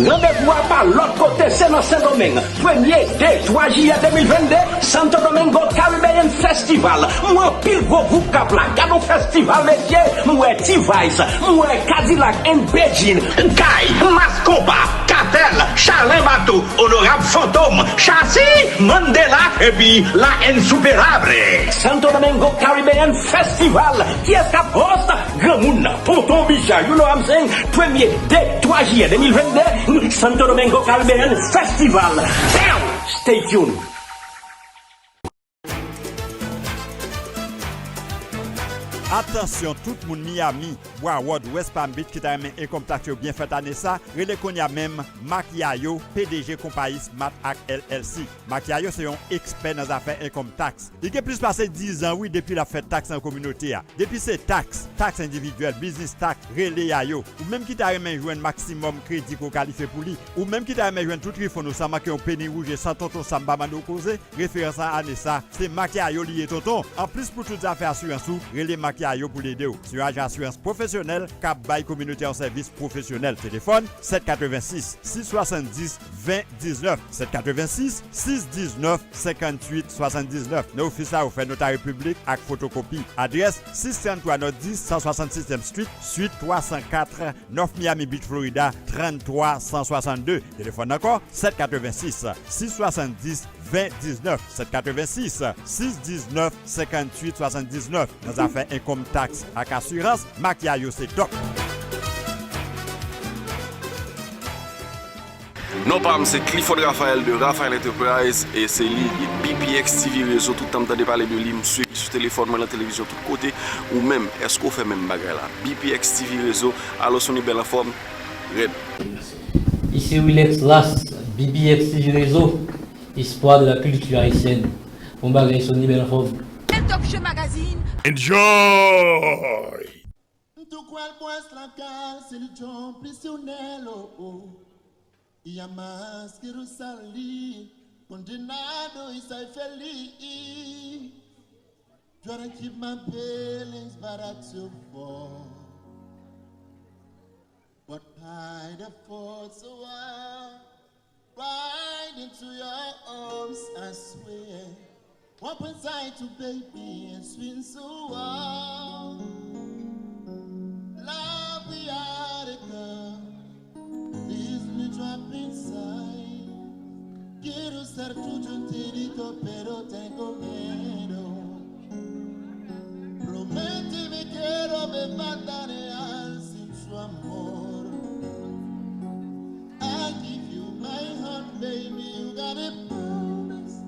Randevou a pa lòt kote, se nan Sendomeng. Premye, de, twa jiyè de mil vennde, Santo Domingo Caribbean Festival. M wè anpil gwo gwoup k ap la. Gad yon festival, mesye. M wè T-Vice, m wè Cadillac and Bedjine, Guy, Mas Konpa, Katèl, Chalen Bato, Onorab Fantom, Chasi, Mandela, epi La Insuperable. Santo Domingo Caribbean Festival. Kiyès k ap host? Granmoun, tonton, bicha, you know what I'm saying? Premye, de, twa jiyè de mil vennde, Santo Domingo Caribbean Festival. Damn! Stay tuned. Atansyon, tout moun Miami, Broward, West Palm Beach ki ta renmen income tax yo byen fèt ane sa, rele kounye a menm Mac Yayo, P D G konpayi Smart Act L L C. Mac Yayo se yon ekspè nan zafè income tax. Li gen plis pase diz an, wi, depi l ap fè taks nan kominote a. Depi se taks, taks endividyèl, biznis taks, rele Yayo. Ou menm ki ta renmen jwenn maksimòm kredi ke w kalifye pou li, ou menm ki ta renmen jwenn tout refund ou san manke yon peni wouje, san tonton Sam pa mande w koze, referans lan ane sa, se Mac Yayo li ye, tonton. Anplis, pou tout zafè asirans ou, rele Mac Yayo pou l ede w. Se yon ajan asirans pwofesyonèl k ap bay kominote a yon sèvis pwofesyonèl. Telefòn, sèt katrevensis, sis swasanndis, ven diznèf, sèt katrevensis, sis diznèf, senkantuit swasanndiznèf. Nan ofis la, yo fè notari piblik ak fotokopi. Adrès, sis tranntwa Nòt dis, san swasannsizyèm Street, Suite twa san kat, North Miami Beach, Florida, tranntwa san swasannde. Telefòn ankò, sèt katrevensis, sis swasanndis, ven diznèf, sèt katrevensis, sis diznèf, senkantuit swasanndiznèf. Nan zafè income tax ak asirans, Mac Yayo se top. Non pa m se Clifford Raphaël de Raphaël Enterprise e se li e B P X T V Rezo. Tout tan m tande pale de li, m swiv li sou telefòn mwen, nan televizyon, tout kote. Ou menm, èske w fè menm bagay la? B P X T V Rezo, alo Sony, bèl anfòm, rèd. Ici Relax Las, B P X T V Rezo, espoir de la culture haïtienne. Bon bagay, Sony, bèl anfòm. Talk Show Magazine. Enjoy! M tou kwè l pwès lakay, se li John Plisyonèl, oh, oh. I a maskero sali, kondenado i sa i feli. Try to keep my feelings, but I too far. But by the force of war, right into your arms, I swear. Open side to baby and swing so wild. Love we are the girl. Please me drop inside. Quiero ser tuyo enterito, pero tengo miedo. Prométeme que no me faltarás sin su amor. I give you my heart, baby, you gotta promise,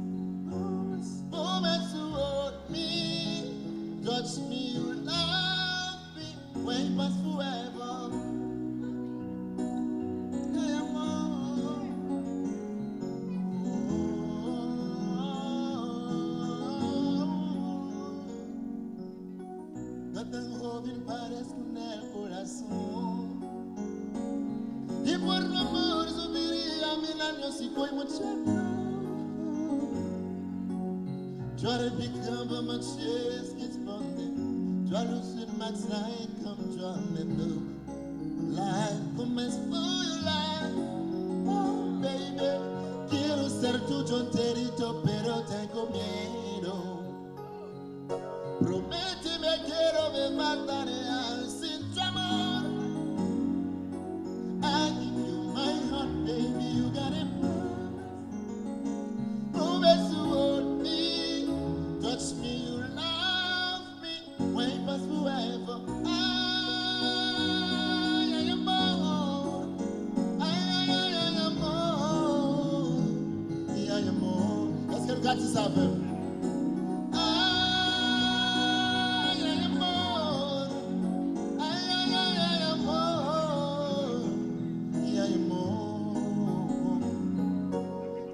promise, promise to hold me, touch me, you love me, way past forever. Hey, amor. Gata joven parece un el corazón. Y por amor subiría mil años y voy mucho. Try to become a Manchester, it's Monday. Try to lose in my time, come try me, boo. Life commence for your life, oh, baby. Quiero ser tuyo enterito, pero te Ti sa menm. Ay, ay, amor. Ay, ay, ay, ay, amor. Ay, ay, amor.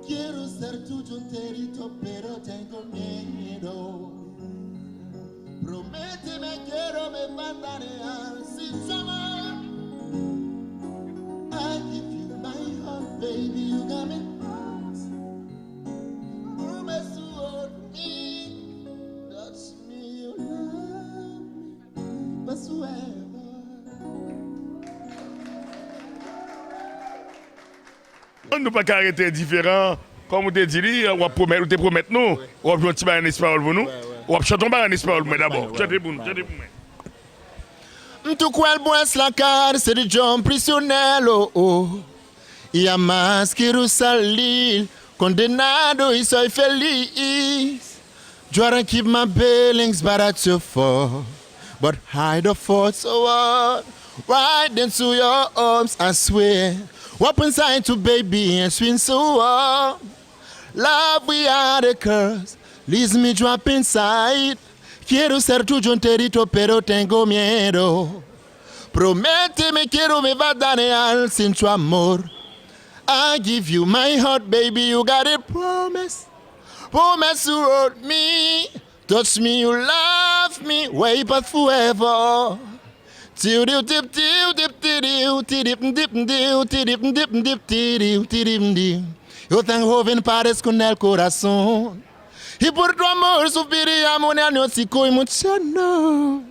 Quiero ser tuyo enterito, pero tengo miedo. Prométeme que no me faltaré al sin tu amor. I give you my heart, baby, you got me. Promise to hold me, touch me, you love me, forever. Ann nou pa ka rete endiferan. Kòm ou te di li, w ap pwomèt, ou te pwomèt nou, w ap jwe yon ti bagay an espayòl pou nou. W ap chante yon bagay an espayòl pou mwen dabò. Chante pou nou, chante pou mwen. M tou kwè l bwès lakar se di John prisyonèl, oh, oh. Y a más que salir condenado y soy feliz. Try to keep my feelings, but I too far. But hide the thoughts of what right into your arms, I swear. Walk inside to baby and swing so warm. Love we are the curse. Leaves me drop inside. Quiero ser tuyo enterito, pero tengo miedo. Prométeme que no me faltaré al sin tu amor. I give you my heart, baby, you got a promise. Promise to hold me, touch me, you love me, way past forever. Tiu diu tip tiu dip ti diu ti dip dip diu ti dip dip dip ti diu ti dip diu. Yo tan joven pares con el corazón. Y por tu amor suspiramos ni años y coi mucho no.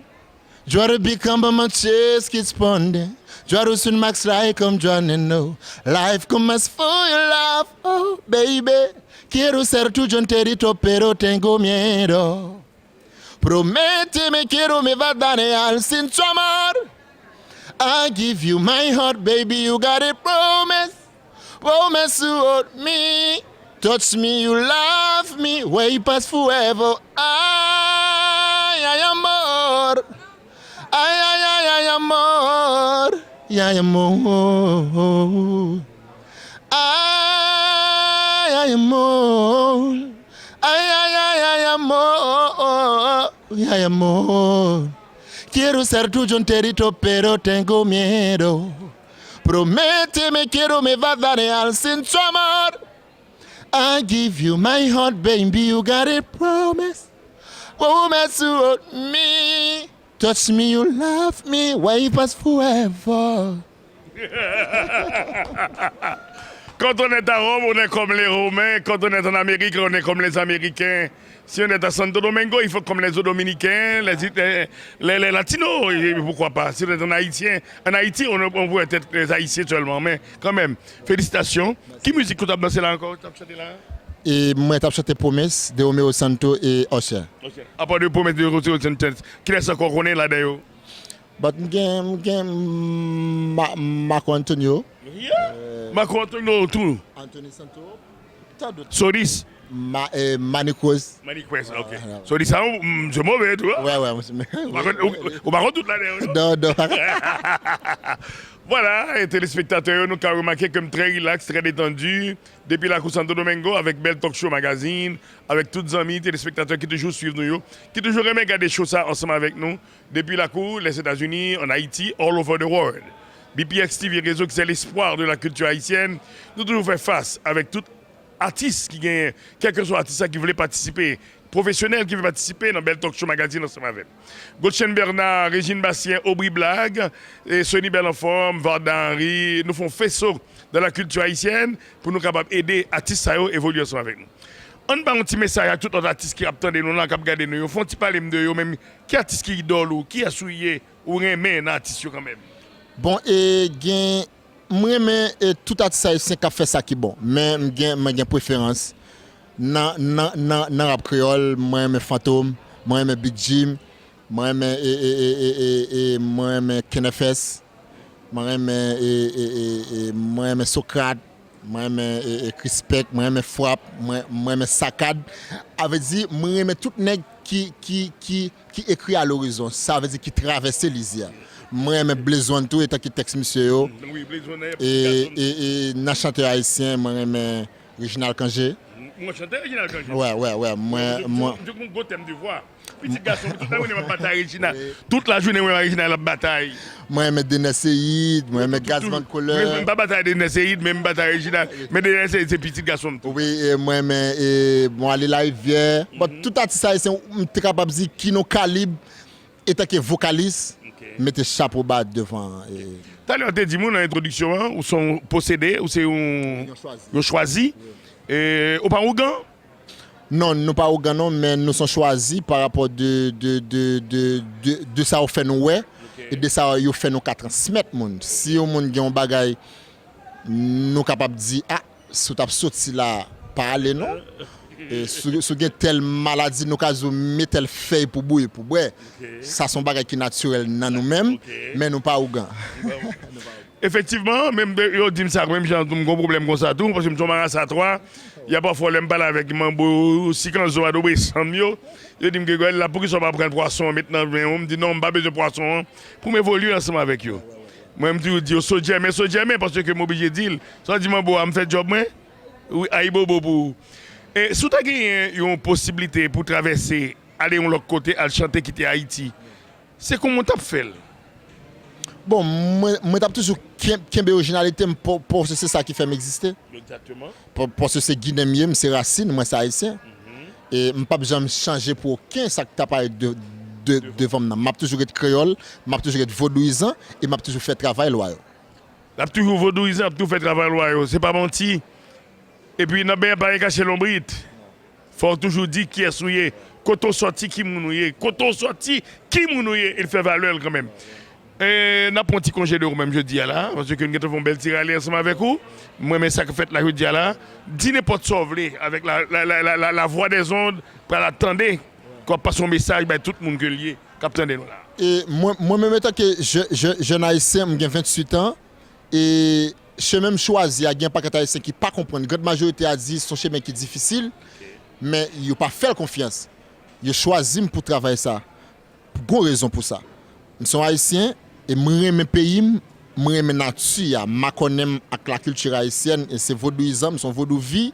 Try to become a much kids ponde. Try to soon max like I'm drowning no. Life commence for your love, oh baby. Quiero ser tuyo enterito, pero tengo miedo. Prométeme que no me faltaré al sin tu amor. I give you my heart, baby, you got a promise. Promise to hold me, touch me, you love me, way past forever. Ay, ay, amor. Ay, ay, ay, ay, amor. Ay, ay, amor. Ay, ay, amor. Ay, ay, ay, ay, amor. Ay, amor. Quiero ser tuyo enterito, pero tengo miedo. Prométeme que no me faltaré al sin tu amor. I give you my heart, baby, you got a promise. Promise to hold me, touch me, you love me, way past forever. Quand on est à Rome, on est comme les Romains. Quand on est en Amérique, on est comme les Américains. Si on est à Santo Domingo, il faut comme les Dominicains, les, les, les, les Latinos, et pourquoi pas. Si on est en Haïtien, en Haïti, on, on pourrait être les Haïtiens seulement, mais quand même, félicitations. Ki mizik ou t ap danse la ankò, ou t ap chante la? E mwen t ap chante Pwomès de Romeo Santo e Usher. Ok. Apa de Pwomès de Romeo Santo, kilès ankò ou konnen ladan yo? But m gen, m gen Ma-, Marco Antonio. Yeah. Marco Antonio tou. Anthony Santo. Tan dòt. Solis. Ma-, eh, Manic Rose. Manic Rose, ok. Ah, ah. Solis sa, ou, mm, se move tou, hein? Wè, wè, mwen se. Ou pa konn, ou, ou pa konn tout ladan yo, non? Non, non. Vwala, e telespektatè yo, nou ka remake ke m trè rilaks, trè detandi, depi lakou Santo Domingo, avèk bèl Talk Show Magazine, avèk tout zanmi telespektatè ki toujou swiv nou yo, ki toujou renmen gade show sa ansanm avèk nou, depi lakou, Lèzetazini, an Ayiti, all over the world. B P X T V, rezo ki se lespwa de la kilti ayisyèn, nou toujou fè fas avèk tout atis ki genyen, kèlkeswa atis sa ki vle patisipe, pwofesyonèl ki vle patisipe nan bèl Talk Show Magazine ansanm avè m. Godchen Bernard, Régine Bastien, Aubry Blague, e Sony Bèl Anfòm, Varda Henry, nou fè yon feso dans la culture haïtienne pou nou kapab ede atis sa yo evolye ansanm avèk nou. Ann ba yon ti mesaj ak tout lòt atis ki ap tande nou la, k ap gade nou yo. Fè yon ti pale m de yo menm. Ki atis ki idòl ou? Kiyès ou ye? Ou renmen nan atis yo kanmenm? Bon, e gen M renmen, e, tout atis ayisyen k ap fè sa ki bon, men m gen, mwen gen preferans. Nan, nan, nan, nan rap kreyòl, mwen renmen Fantom, mwen renmen Big Jim, mwen renmen, e, e, mwen renmen Ken F S, mwen renmen, e, e, e, e, mwen renmen Socrate, mwen renmen, e, e, Krispèk, mwen renmen Frap, mwen, mwen renmen Sakad. A vle di, mwen renmen tout nèg ki, ki, ki, ki ekri a lorizon, sa vle di ki travèse lizyè. Mwen renmen Blaze One tou, etan ki tèks misye yo. Mm, wi, Blaze One nan, e, e, e nan chantè ayisyen, mwen renmen Reginald Cangé. Mm. Mwen chante Reginald Cangé. Wè, wè, wè. Mwen, mwen. Mwen gon tèm de vwa. Pitit gason, tout lajounen m ap batay Reginald. Tout lajounen mwen Reginald ap batay. Mwen renmen Dener Seïd, mwen renmen Gazzman Couleur. M pa batay Dener Seïd, men m batay Reginald. Men Dener Seïd se pitit gason m tou. Wi, e mwen renmen e, bon, Ale Larivière. Bon, tout atis ayisyen, m te kapab di ki nan kalib, etanke vokalis, mete chapo ba devan. E, Talè w te di m nan entwodiksyon an, ou se yon posede, ou se yon, yon chwazi. E, ou pa ougan? Non, nou pa ougan non, men nou se yon chwazi pa rapò de, de, de, de, de, de sa yo fè nou wè e de sa yo fè nou ka transmèt moun. Si yon moun gen yon bagay, nou kapab di, a, si w t ap soti la, pa ale non. E, si, si w gen tèl maladi, nou ka di w men tèl fèy pou bouyi, pou bwè. Sa se yon bagay ki natirèl nan nou menm, men nou pa ougan. Efektivman, menm de- yo di m sa menm jan tou, m gon pwoblèm konsa tou, paske m se yon marasa twa. Y a pafwa lè m pale avèk manbo sikanzo adobe sanm yo, yo di m Gregòy la, poukisa w pa pran pwason an met nan men w? M di non, m pa bezwen pwason an pou m evolye ansanm avèk yo. Mwen m toujou di yo so djèmen, so djèmen, paske m oblije di l. Sa w di manbo a, m fè djòb mwen? Wi, ayibobo pou ou. E si w ta genyen yon posiblite pou travèse, ale yon lòt kote, al chante, kite Ayiti, se kòman w t ap fè l? Bon, mwen, mwen t ap toujou ken- kenbe orijinalite m, pa- paske se sa ki fè m egziste. Egzakteman. Pa- Paske se Ginen m ye, m se rasin, mwen se ayisyen. E m p ap janm chanje pou okenn sa k ta parèt de, de, devan m nan. M ap toujou ret kreyòl, m ap toujou ret vodouyizan, e m ap toujou fè travay lwa yo. L ap toujou vodouyizan, ap toujou fè travay lwa yo. Se pa manti. Epi nan benyen pa gen kache lonbrit. Fò w toujou di kiyès ou ye, kote w sòti, ki moun ou ye, kote w sòti, ki moun ou ye, e l fè valè l kanmenm. E, n ap pran ti konje de ou menm jodi a la, paske n gentan fè yon bèl ti rale ansanm avèk ou. Mwen renmen sa k fèt la jodi a la. Di nenpòt sa w vle avèk la, la, la, la, la, la voix des ondes pral ap tande, k ap pase yon mesaj bay tout moun ke l ye, k ap tande nou la. E mwen, mwen menm etanke je- je- jèn ayisyen, m gen venntuit an, e chemen m chwazi a, gen pakèt ayisyen ki pa konprann. Grann majorite a di se yon chemen ki difisil, men yo pa fè l konfyans. Yo chwazi m pou travay sa. Gon rezon pou sa. M se yon ayisyen, e m renmen peyi m, m renmen nati a, m makònen m ak lakilti ayisyèn, e se vodouyizan, m se yon vodouvi.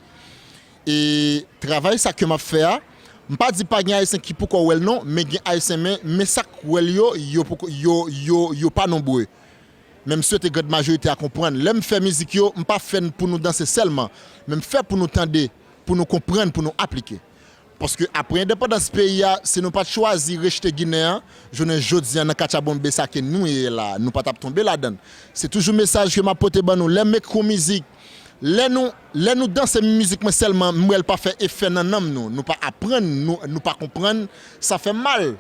E travay sa ke m ap fè a, m pa di pa gen ayisyen ki poko wè l non, men gen ayisyen, men, men sa k wè l yo, yo poko- yo, yo, yo pa nonbre. Men m swete grann majorite a konprann. Lè m fè mizik yo, m pa fè n pou nou danse sèlman, men m fè pou nou tande, pou nou konprann, pou nou aplike. Paske apre endepandans peyi a, si nou pa t chwazi rejte Ginen an, jounen jodi a nan katchabonbe sa ke nou ye la, nou pa t ap tonbe ladan l. Se toujou mesaj ke m ap pote ban nou. Lè m ekri yon mizik, lè nou, lè nou danse mizik mwen sèlman, m wè l pa fè efè nan nanm nou. Nou pa aprann, nou, nou pa konprann, sa fè m mal.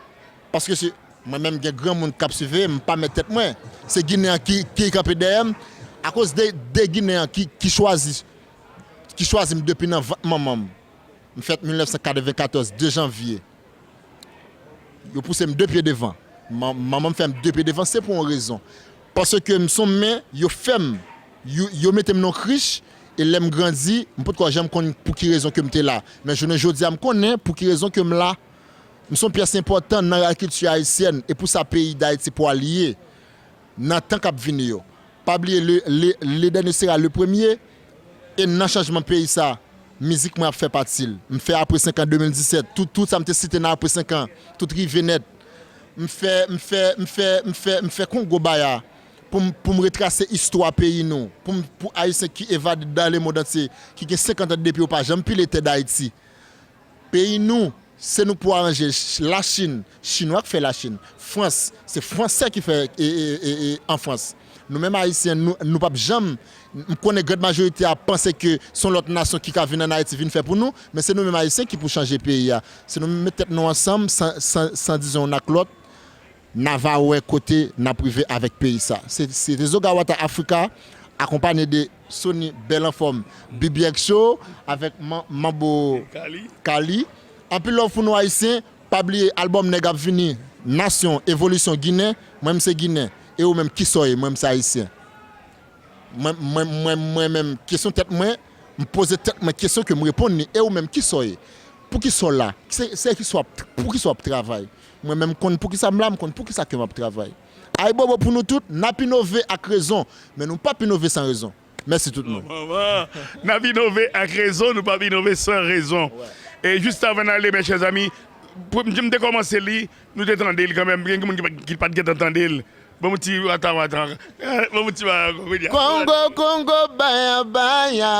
Paske se, mwen menm gen granmoun k ap siveye m, m pa mèt tèt mwen. Se Ginen an ki, ki kanpe dèyè m, akoz de, de Ginen an ki, ki chwazi, ki chwazi m depi nan vant manman m. M fèt mil nèf san katreven katòz, de janvye. Yo pouse m de pye devan. Man- Manman m fè m de pye devan, se pou yon rezon. Paske m se yon men, yo fè m, yo, yo mete m nan yon krich, e lè m grandi, m potko janm konn pou ki rezon ke m te la. Men jounen jodi a, m konnen pou ki rezon ke m la. M se yon pyès enpòtan nan lakilti ayisyèn, e pou sa peyi Dayiti pwal ye nan tan k ap vini yo. Pa bliye le, le, le dènye sera le premye, e nan chanjman peyi sa, mizik mwen ap fè pati l. M fè apre senk an de mil disèt, tout, tout sa m te site nan apre senk an, tout rive nèt. M fè, m fè, m fè, m fè, m fè Kongo Baya pou m, pou m retrase istwa peyi nou, pou m, pou Ayisyen ki evade dans le monde entier, ki gen senkant an depi yo pa janm pile tè Dayiti. Peyi nou, se nou pou aranje. Ch- Lachin, Chinwa k fè Lachin. Frans, se Fransè ki fè e, e, e, e, an Frans. Nou menm Ayisyen, nou, nou p ap janm, m konnen grann majorite a panse ke se yon lòt nasyon ki ka vin ann Ayiti vin fè pou nou, men se nou menm Ayisyen ki pou chanje peyi a. Se nou menm met tèt nou ansanm, san, san, san dizon youn ak lòt, n a va wè kote n ap rive avèk peyi sa. Se, se te Zoga Wata Africa, akonpanye de Sony Bèl Anfòm, B B X Show, avèk Man- Manbo Kali. Kali. Anpil love pou nou Ayisyen. Pa bliye, albòm nèg ap vini, Nasyon, Evolisyon, Ginen. Mwen, m se Ginen. E ou menm, kisa w ye? Mwen, m se Ayisyen. Mwen, mwen, mwen, mwen menm, kesyon tèt mwen, m poze tèt mwen kesyon ke m reponn li. E ou menm, kisa w ye? Poukisa w la? Se, se kisa w ap, poukisa w ap travay? Mwen menm, m konn poukisa m la, m konn poukisa ke m ap travay. Ayibobo pou nou tout, n ap inove ak rezon, men nou p ap inove san rezon. Mèsi tout moun. Manman, n ap inove ak rezon, nou p ap inove san rezon. E jis avan n ale, mes chers amis, pou, m te kòmanse li, nou te tande li kanmenm, gen moun ki pa t gentan tande l. Ban m ti wata wata. Ban m ti wata wata. Kongo, Kongo, baya, baya.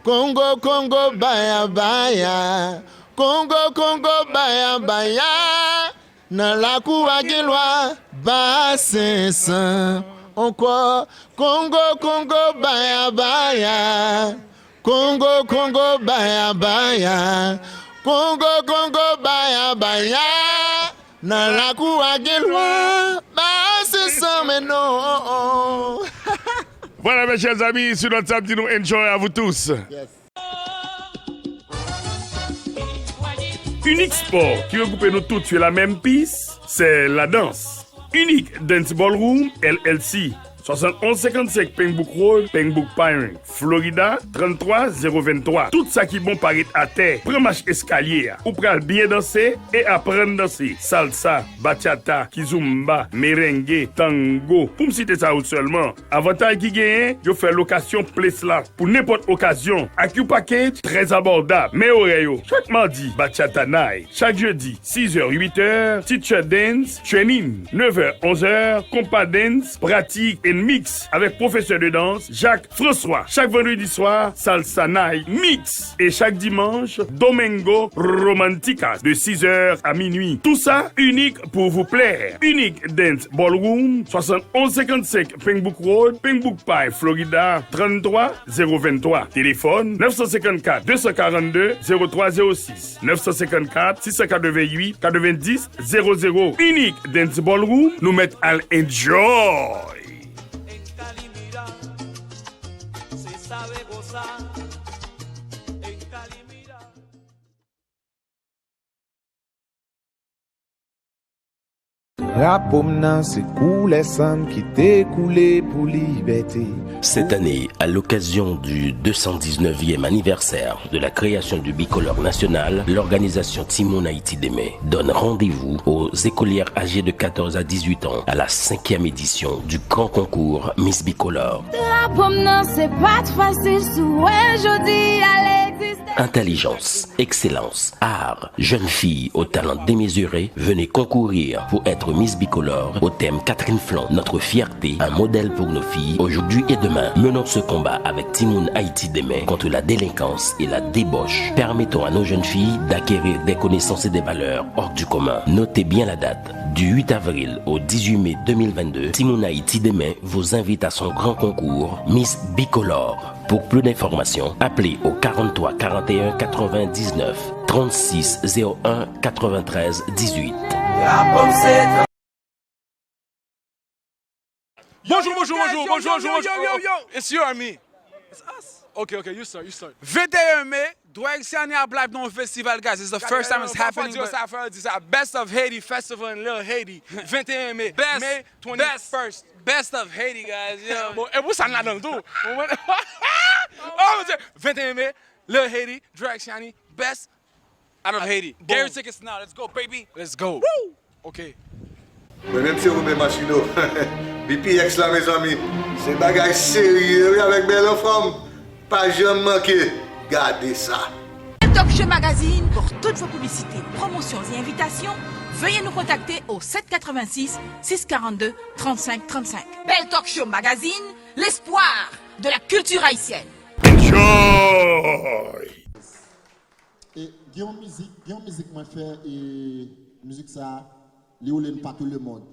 Kongo, Kongo, baya, baya. Kongo, Kongo, baya, baya. Nan lakou a gen lwa, Basen san ankò. Kongo, Kongo, baya, baya. Kongo, Kongo, baya, baya. Kongo, Kongo, baya, baya. Nan lakou a gen lwa, Basen san men non. Voilà, mes chers amis, sur notre table, di nou enjoy à vous tous. Unique Sport, qui regroupe nous tous sur la même piste, c'est la danse. Unique Dance Ballroom, L L C, soixante-onze cinquante-cinq Pembroke Road, Pembroke Pines, Florida, tranntrwa zewo venntwa. Tout sa ki bon parèt atè. Pran mach eskalye a. Ou pral byen danse e aprann danse. Salsa, bachata, kizomba, merengue, tango. Pou m site sa yo sèlman. Avantaj ki genyen, yo fè lokasyon ples la pou nenpòt okazyon ak yon package trè abòdab. Men orè yo, chak madi, bachata night, chak jedi, sizè, uitè, teacher dance, training, nevè, onzè, compa dance, pratik and mix avèk pwofesè de dans Jacques François, chak vandredi swa, salsa night mix, e chak dimanch, Domingo Romanticas de sizè a minui. Tout sa inik pou vous plaire. Unique Dance Ballroom, soixante-onze cinquante-cinq Pembroke Road, Pembroke Pines, Florida, tranntrwa zewo venntwa. Téléphone neuf cent cinquante-quatre deux cent quarante-deux zéro trois zéro six, neuf cent cinquante-quatre six cent quatre-vingt-huit quatre-vingt-dix zéro zéro. Unique Dance Ballroom, nou mèt al enjoy. Drapo m nan se koulè san m ki te koule pou libète. Cette année, à l'occasion du deux cent dix-neuvième anniversaire de la création du bicolore national, l'organisation Timoun Haïti Demain donne rendez-vous aux écolières âgées de quatorze à dix-huit ans à la cinquième édition du grand concours Miss Bicolore. Drapo m nan se pa t fasil si w wè jodi a l egziste. Intelligence, excellence, art, jeunes filles aux talents démesurés, venez concourir pour être Miss Bicolore au thème Catherine Flaon, notre fierté, un modèle pour nos filles aujourd'hui et demain. Menons ce combat avec Timoun Haïti Demain contre la délinquance et la débauche. Permettons à nos jeunes filles d'acquérir des connaissances et des valeurs hors du commun. Notez bien la date, du huit avril au dix-huit mai deux mille vingt-deux, Timoun Haïti Demain vous invite à son grand concours Miss Bicolore. Pour plus d'informations, appelez au quarante-trois quarante et un quatre-vingt-dix-neuf trente-six zéro un quatre-vingt-treize dix-huit. Bonjou, bonjou, bonjou, bonjou, bonjou, bonjou. It's you or me? It's us. Ok, ok, you start, you start. Venteyen me, Drake Siani ap live nan yon festival, guys. It's the first time it's happening. Sa fè yo di sa, best of Haiti festival in Lil Haiti. Venteyen me, May twenty-first. Best of Haiti, guys. Yo. Bon, e pou sa n ladan l tou. Oh mon Dieu, venteyen me, Lil Haiti, Drake Siani, best out of Haiti. Get your tickets now. Let's go, baby. Let's go. Woo! Ok. Mwen menm se Roben Machino. B P X la mezanmi. Se bagay serye wi avèk bèl anfòm. Pa janm manke. Gade sa. Talk Show Magazine pour toutes vos publicités, promotions et invitations. Veuillez nous contacter au sept quatre-vingt-six six quarante-deux trente-cinq trente-cinq. Bell Talk Show Magazine, l'espoir de la culture haïtienne. Enjoy! E gen yon mizik, gen yon mizik mwen fè e mizik sa li woule nan patou lemond.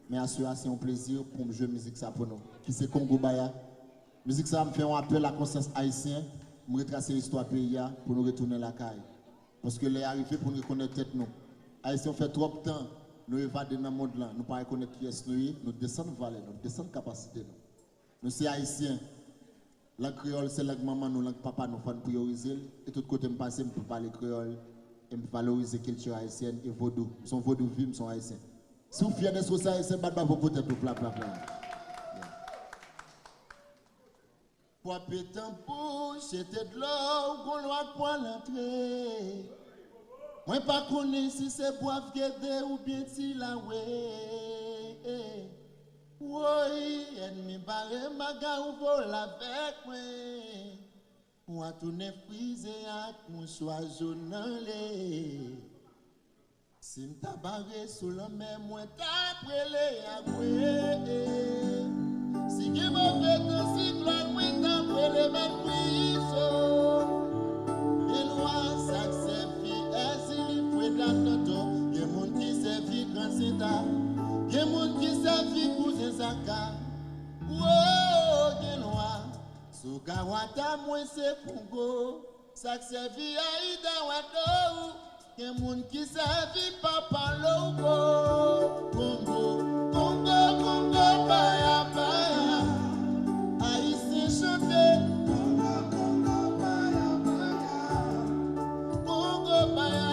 Men aswè a se yon plezi pou m jwe mizik sa pou nou, ki se Kongo Baya. Mizik sa m fè yon apèl a konsyans ayisyen, m retrase istwa peyi a pou nou retounen lakay. Paske lè a rive pou n rekonèt tèt nou. Ayisyen fè twòp tan nou evade nan mond lan, nou pa rekonèt kiyès nou ye, nou desann valè nou, desann kapasite nou. Nou se ayisyen. Lang kreyòl se lang manman nou, lang papa nou, fò n priyorize l. E tout kote m pase, m pale kreyòl e m valorize kilti ayisyèn e vodou. M se yon vodou vi, m se yon ayisyen. Si w fyè dèske w se ayisyen, bat bravo pou tèt ou, pla, pla, pla. Pwape tanbou, jete dlo, gon lwa k pral antre. Mwen pa konnen si se Bwaf Gede oubyen Tilawe. Woy, ènmi bare maga ou vole avèk mwen. Mwen tounen frize ak mouchwa jòn nan le. Si m ta bare sou lanmè, mwen t ap rele Yahweh. Si gen move tan siklòn, mwen t ap rele mèt pwisan. Gen lwa sa k sèvi Èzili, Freda, Tonton. Gen moun ki sèvi Gran Senta. Gen moun ki sèvi Kouzen Zaka. Wo, gen lwa. Sou Gawata, mwen se Kongo. Sa k sèvi Aida Wado. Gen moun ki sèvi Papa Louko. Kongo, Kongo, Kongo, paya, paya. Ayisyen chante. Kongo, Kongo, paya, paya. Kongo, paya.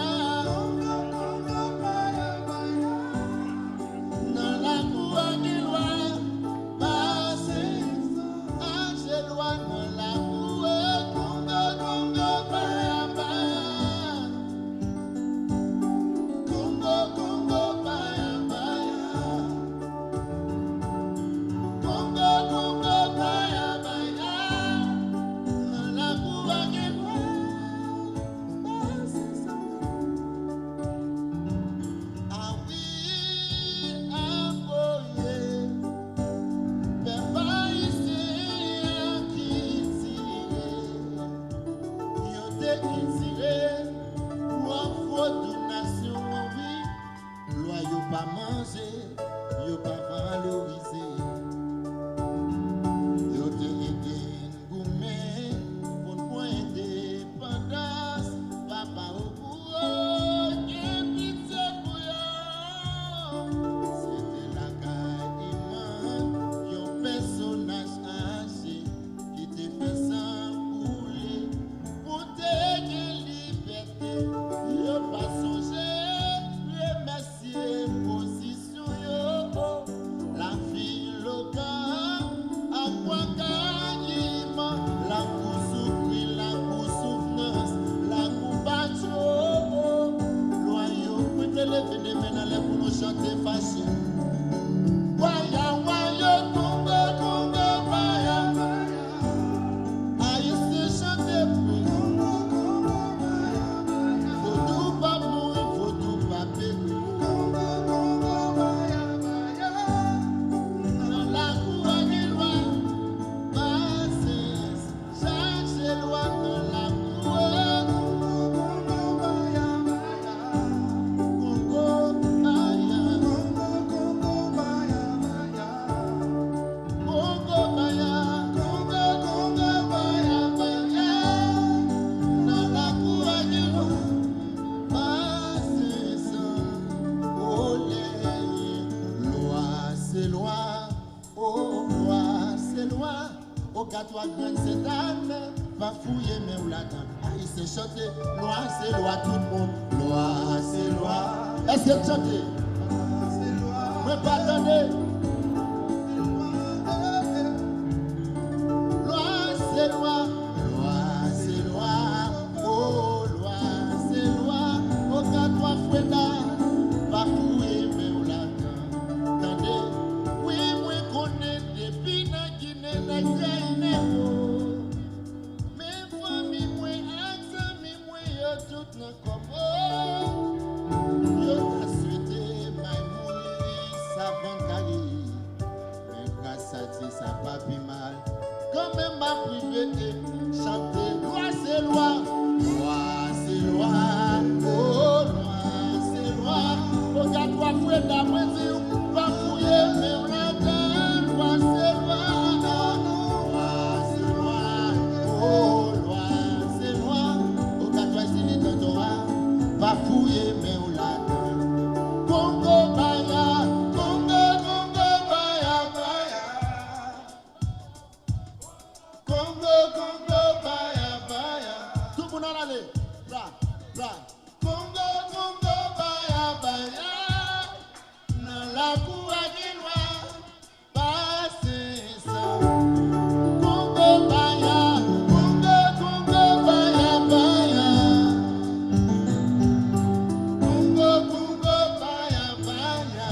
Kongo, Kongo, paya, paya. Nan lakou a gen lwa, pase, achte lwa nan lakou a, Kongo, Kongo, paya, paya. Kongo, Kongo, paya, paya. Kongo, Kongo, paya, paya. Nan lakou a gen lwa, pase, awi, akoye, pèp ayisyen an kiltive. Yo te kiltive pou vodou nasyon an, wi. Lwa yo pa manje, yo pa valorize. Yo te ede n goumen pou n pran endepandans. Papa, o, pou yo, gen pitye pou yo. Se te lakay Iman, yon pèsonaj aje ki te fè san koule pou te gen libète. Yo pa sonje remèsye pozisyon yo. Lavi Logan ak Bwa Kayiman, lakou soufri, lakou soufrans, lakou batyo. Lwa yo, mwen vle leve de men anlè pou nou chante fache. Waya, waya, Kongo, Kongo, paya, paya. Ayisyen chante vre. Vodou p ap mouri, vodou p ap peri. Nan lakou a gen lwa, pase, chache lwa nan lakou a. Kongo, paya, Kongo, Kongo, paya, paya. Kongo paya, Kongo, Kongo paya, paya. Nan lakou a gen lwa, pase san kole. Lwa se lwa, o lwa se lwa. O gad lwa grann Sentàn, pa fouye men w ladan. Ayisyen chante, lwa se lwa tout moun. Lwa se lwa. Èske n chante? Mwen pa tande. Lwa se lwa, lwa se lwa, o lwa se lwa. O gad lwa Freda, pa fouye men w ladan. Tande, wi mwen konnen depi nan Ginen nèg rayi nèg yo. Men fanmi mwen ak zanmi mwen yo tout nan kòb. Yo ta swete may mouri savan kari. Men gras a Dye sa pa pi mal. Kanmenm m ap rive e chante lwa se lwa. Lwa se lwa, o lwa se lwa. O gad lwa Freda, mwen di w, pa fouye men w ladan. Lwa se lwa, lwa se lwa, o lwa se lwa. O gad lwa Zili Tonton a, pa fouye men w ladan. Kongo paya, Kongo, Kongo paya, paya. Kongo, Kongo paya, paya. Tout moun al ale. Bra, bra. Kongo, Kongo paya, paya. Nan lakou a gen lwa, pase san. Kongo paya, Kongo, Kongo paya, paya. Kongo, Kongo paya, paya.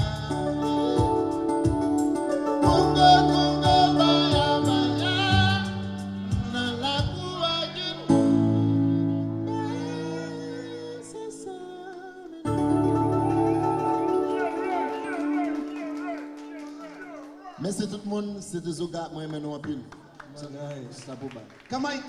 Moun, se te Zoga, mwen renmen nou anpil. Sa pou bal. Kamay!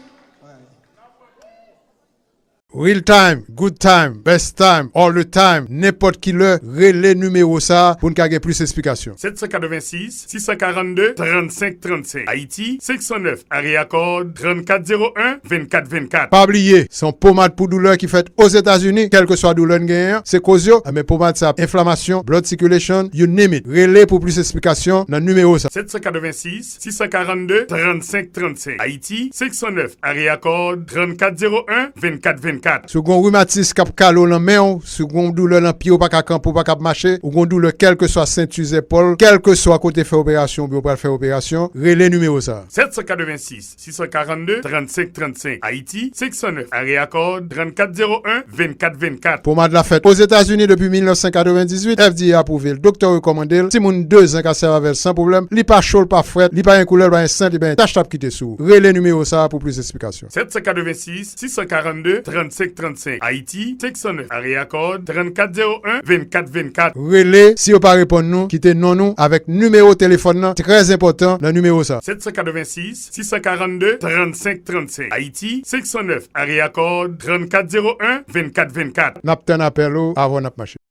Real time, good time, best time, all the time, nenpòt ki lè, rele nimewo sa a pou n ka gen plis esplikasyon. Sèt san katrevensis, sis san karannde, trannsenk trannsenk. Ayiti, senk san nèf, Area Code, trannkat zewo en, vennkat vennkat. Pa bliye, se yon pomad pou doulè ki fèt Ozetazini, kèlkeswa doulè n genyen an, se koz yo, enben pomad sa, enflamasyon, blood circulation, you name it. Rele pou plis esplikasyon nan nimewo sa. Sèt san katrevensis, sis san karannde, trannsenk trannsenk. Ayiti, senk san nèf, Area Code, trannkat zewo en, vennkat vennkat. Si w gen yon rimatis k ap kale w nan men w, si w gen yon doulè nan pye w, pa ka kanpe, w pa ka mache, ou gen yon doulè kèlkeswa senti, zèpòl, kèlkeswa kote fè operasyon oubyen w pral fè operasyon, rele nimewo sa a. Sèt san katrevensis, sis san karannde, trannsenk trannsenk. Ayiti, senk san nèf, Area Code, trannkat zewo en, vennkat vennkat. Pomad la fèt Ozetazini depi mil nèf san katrevendizuit, F D A apwouve l, doktè w rekòmande l, timoun de zan ka sèvi avè l san pwoblèm, li pa cho, l pa frèt, li pa gen koulè, li pa gen sant, li pa gen tach l ap kite sou ou. Rele nimewo sa a pou plis esplikasyon. Sèt san katrevensis, sis san karannde, trannsenk trannsenk. Ayiti, senk san nèf, Area Code, trannkat zewo en, vennkat vennkat. Rele, si yo pa reponn nou, kite non nou avèk nimewo telefòn nan, trè enpòtan nan nimewo sa. Sèt san katrevensis, sis san karannde, trannsenk trannsenk. Ayiti, senk san nèf, Area Code, trannkat zewo en, vennkat vennkat. N ap tann apèl ou avan n ap mache.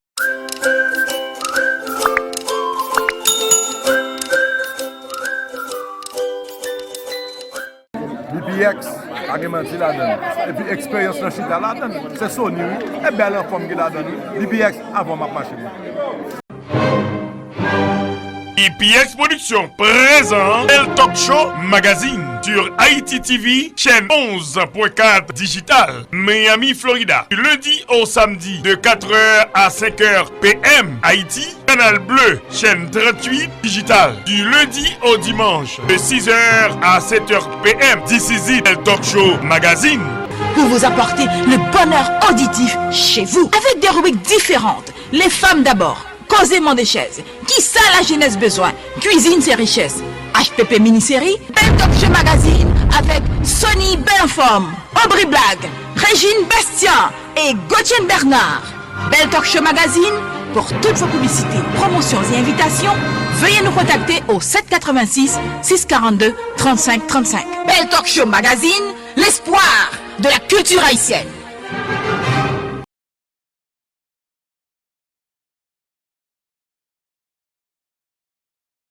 B P X, pa gen manti ladan l. Epi eksperyans lan chita ladan l. Se Sony wi. E bèl anfòm ki ladan l wi. B P X, avan m ap mache wi. E P X Production présent El Talk Show Magazine sur Haïti T V, chaîne onze point quatre digital, Miami, Florida, du lundi au samedi de quatre heures à cinq heures P M Haïti, Canal Bleu, chaîne trente-huit digital, du lundi au dimanche de six heures à sept heures P M. This is it, El Talk Show Magazine. Pour vous apporter le bonheur auditif chez vous, avec des rubriques différentes. Les femmes d'abord, Koze Mande Chèz, Kisa Lajenès Bezwen, Kwizin se Richès, H P P Mini Seri, Bèl Talk Show Magazine avec Sony Bèl Anfòm, Aubry Black, Régine Bastien et Gauthier Bernard. Bèl Talk Show Magazine, pour toutes vos publicités, promotions et invitations, veuillez nous contacter au sept quatre-vingt-six, six quarante-deux, trente-cinq trente-cinq. Bèl Talk Show Magazine, l'espoir de la culture haïtienne.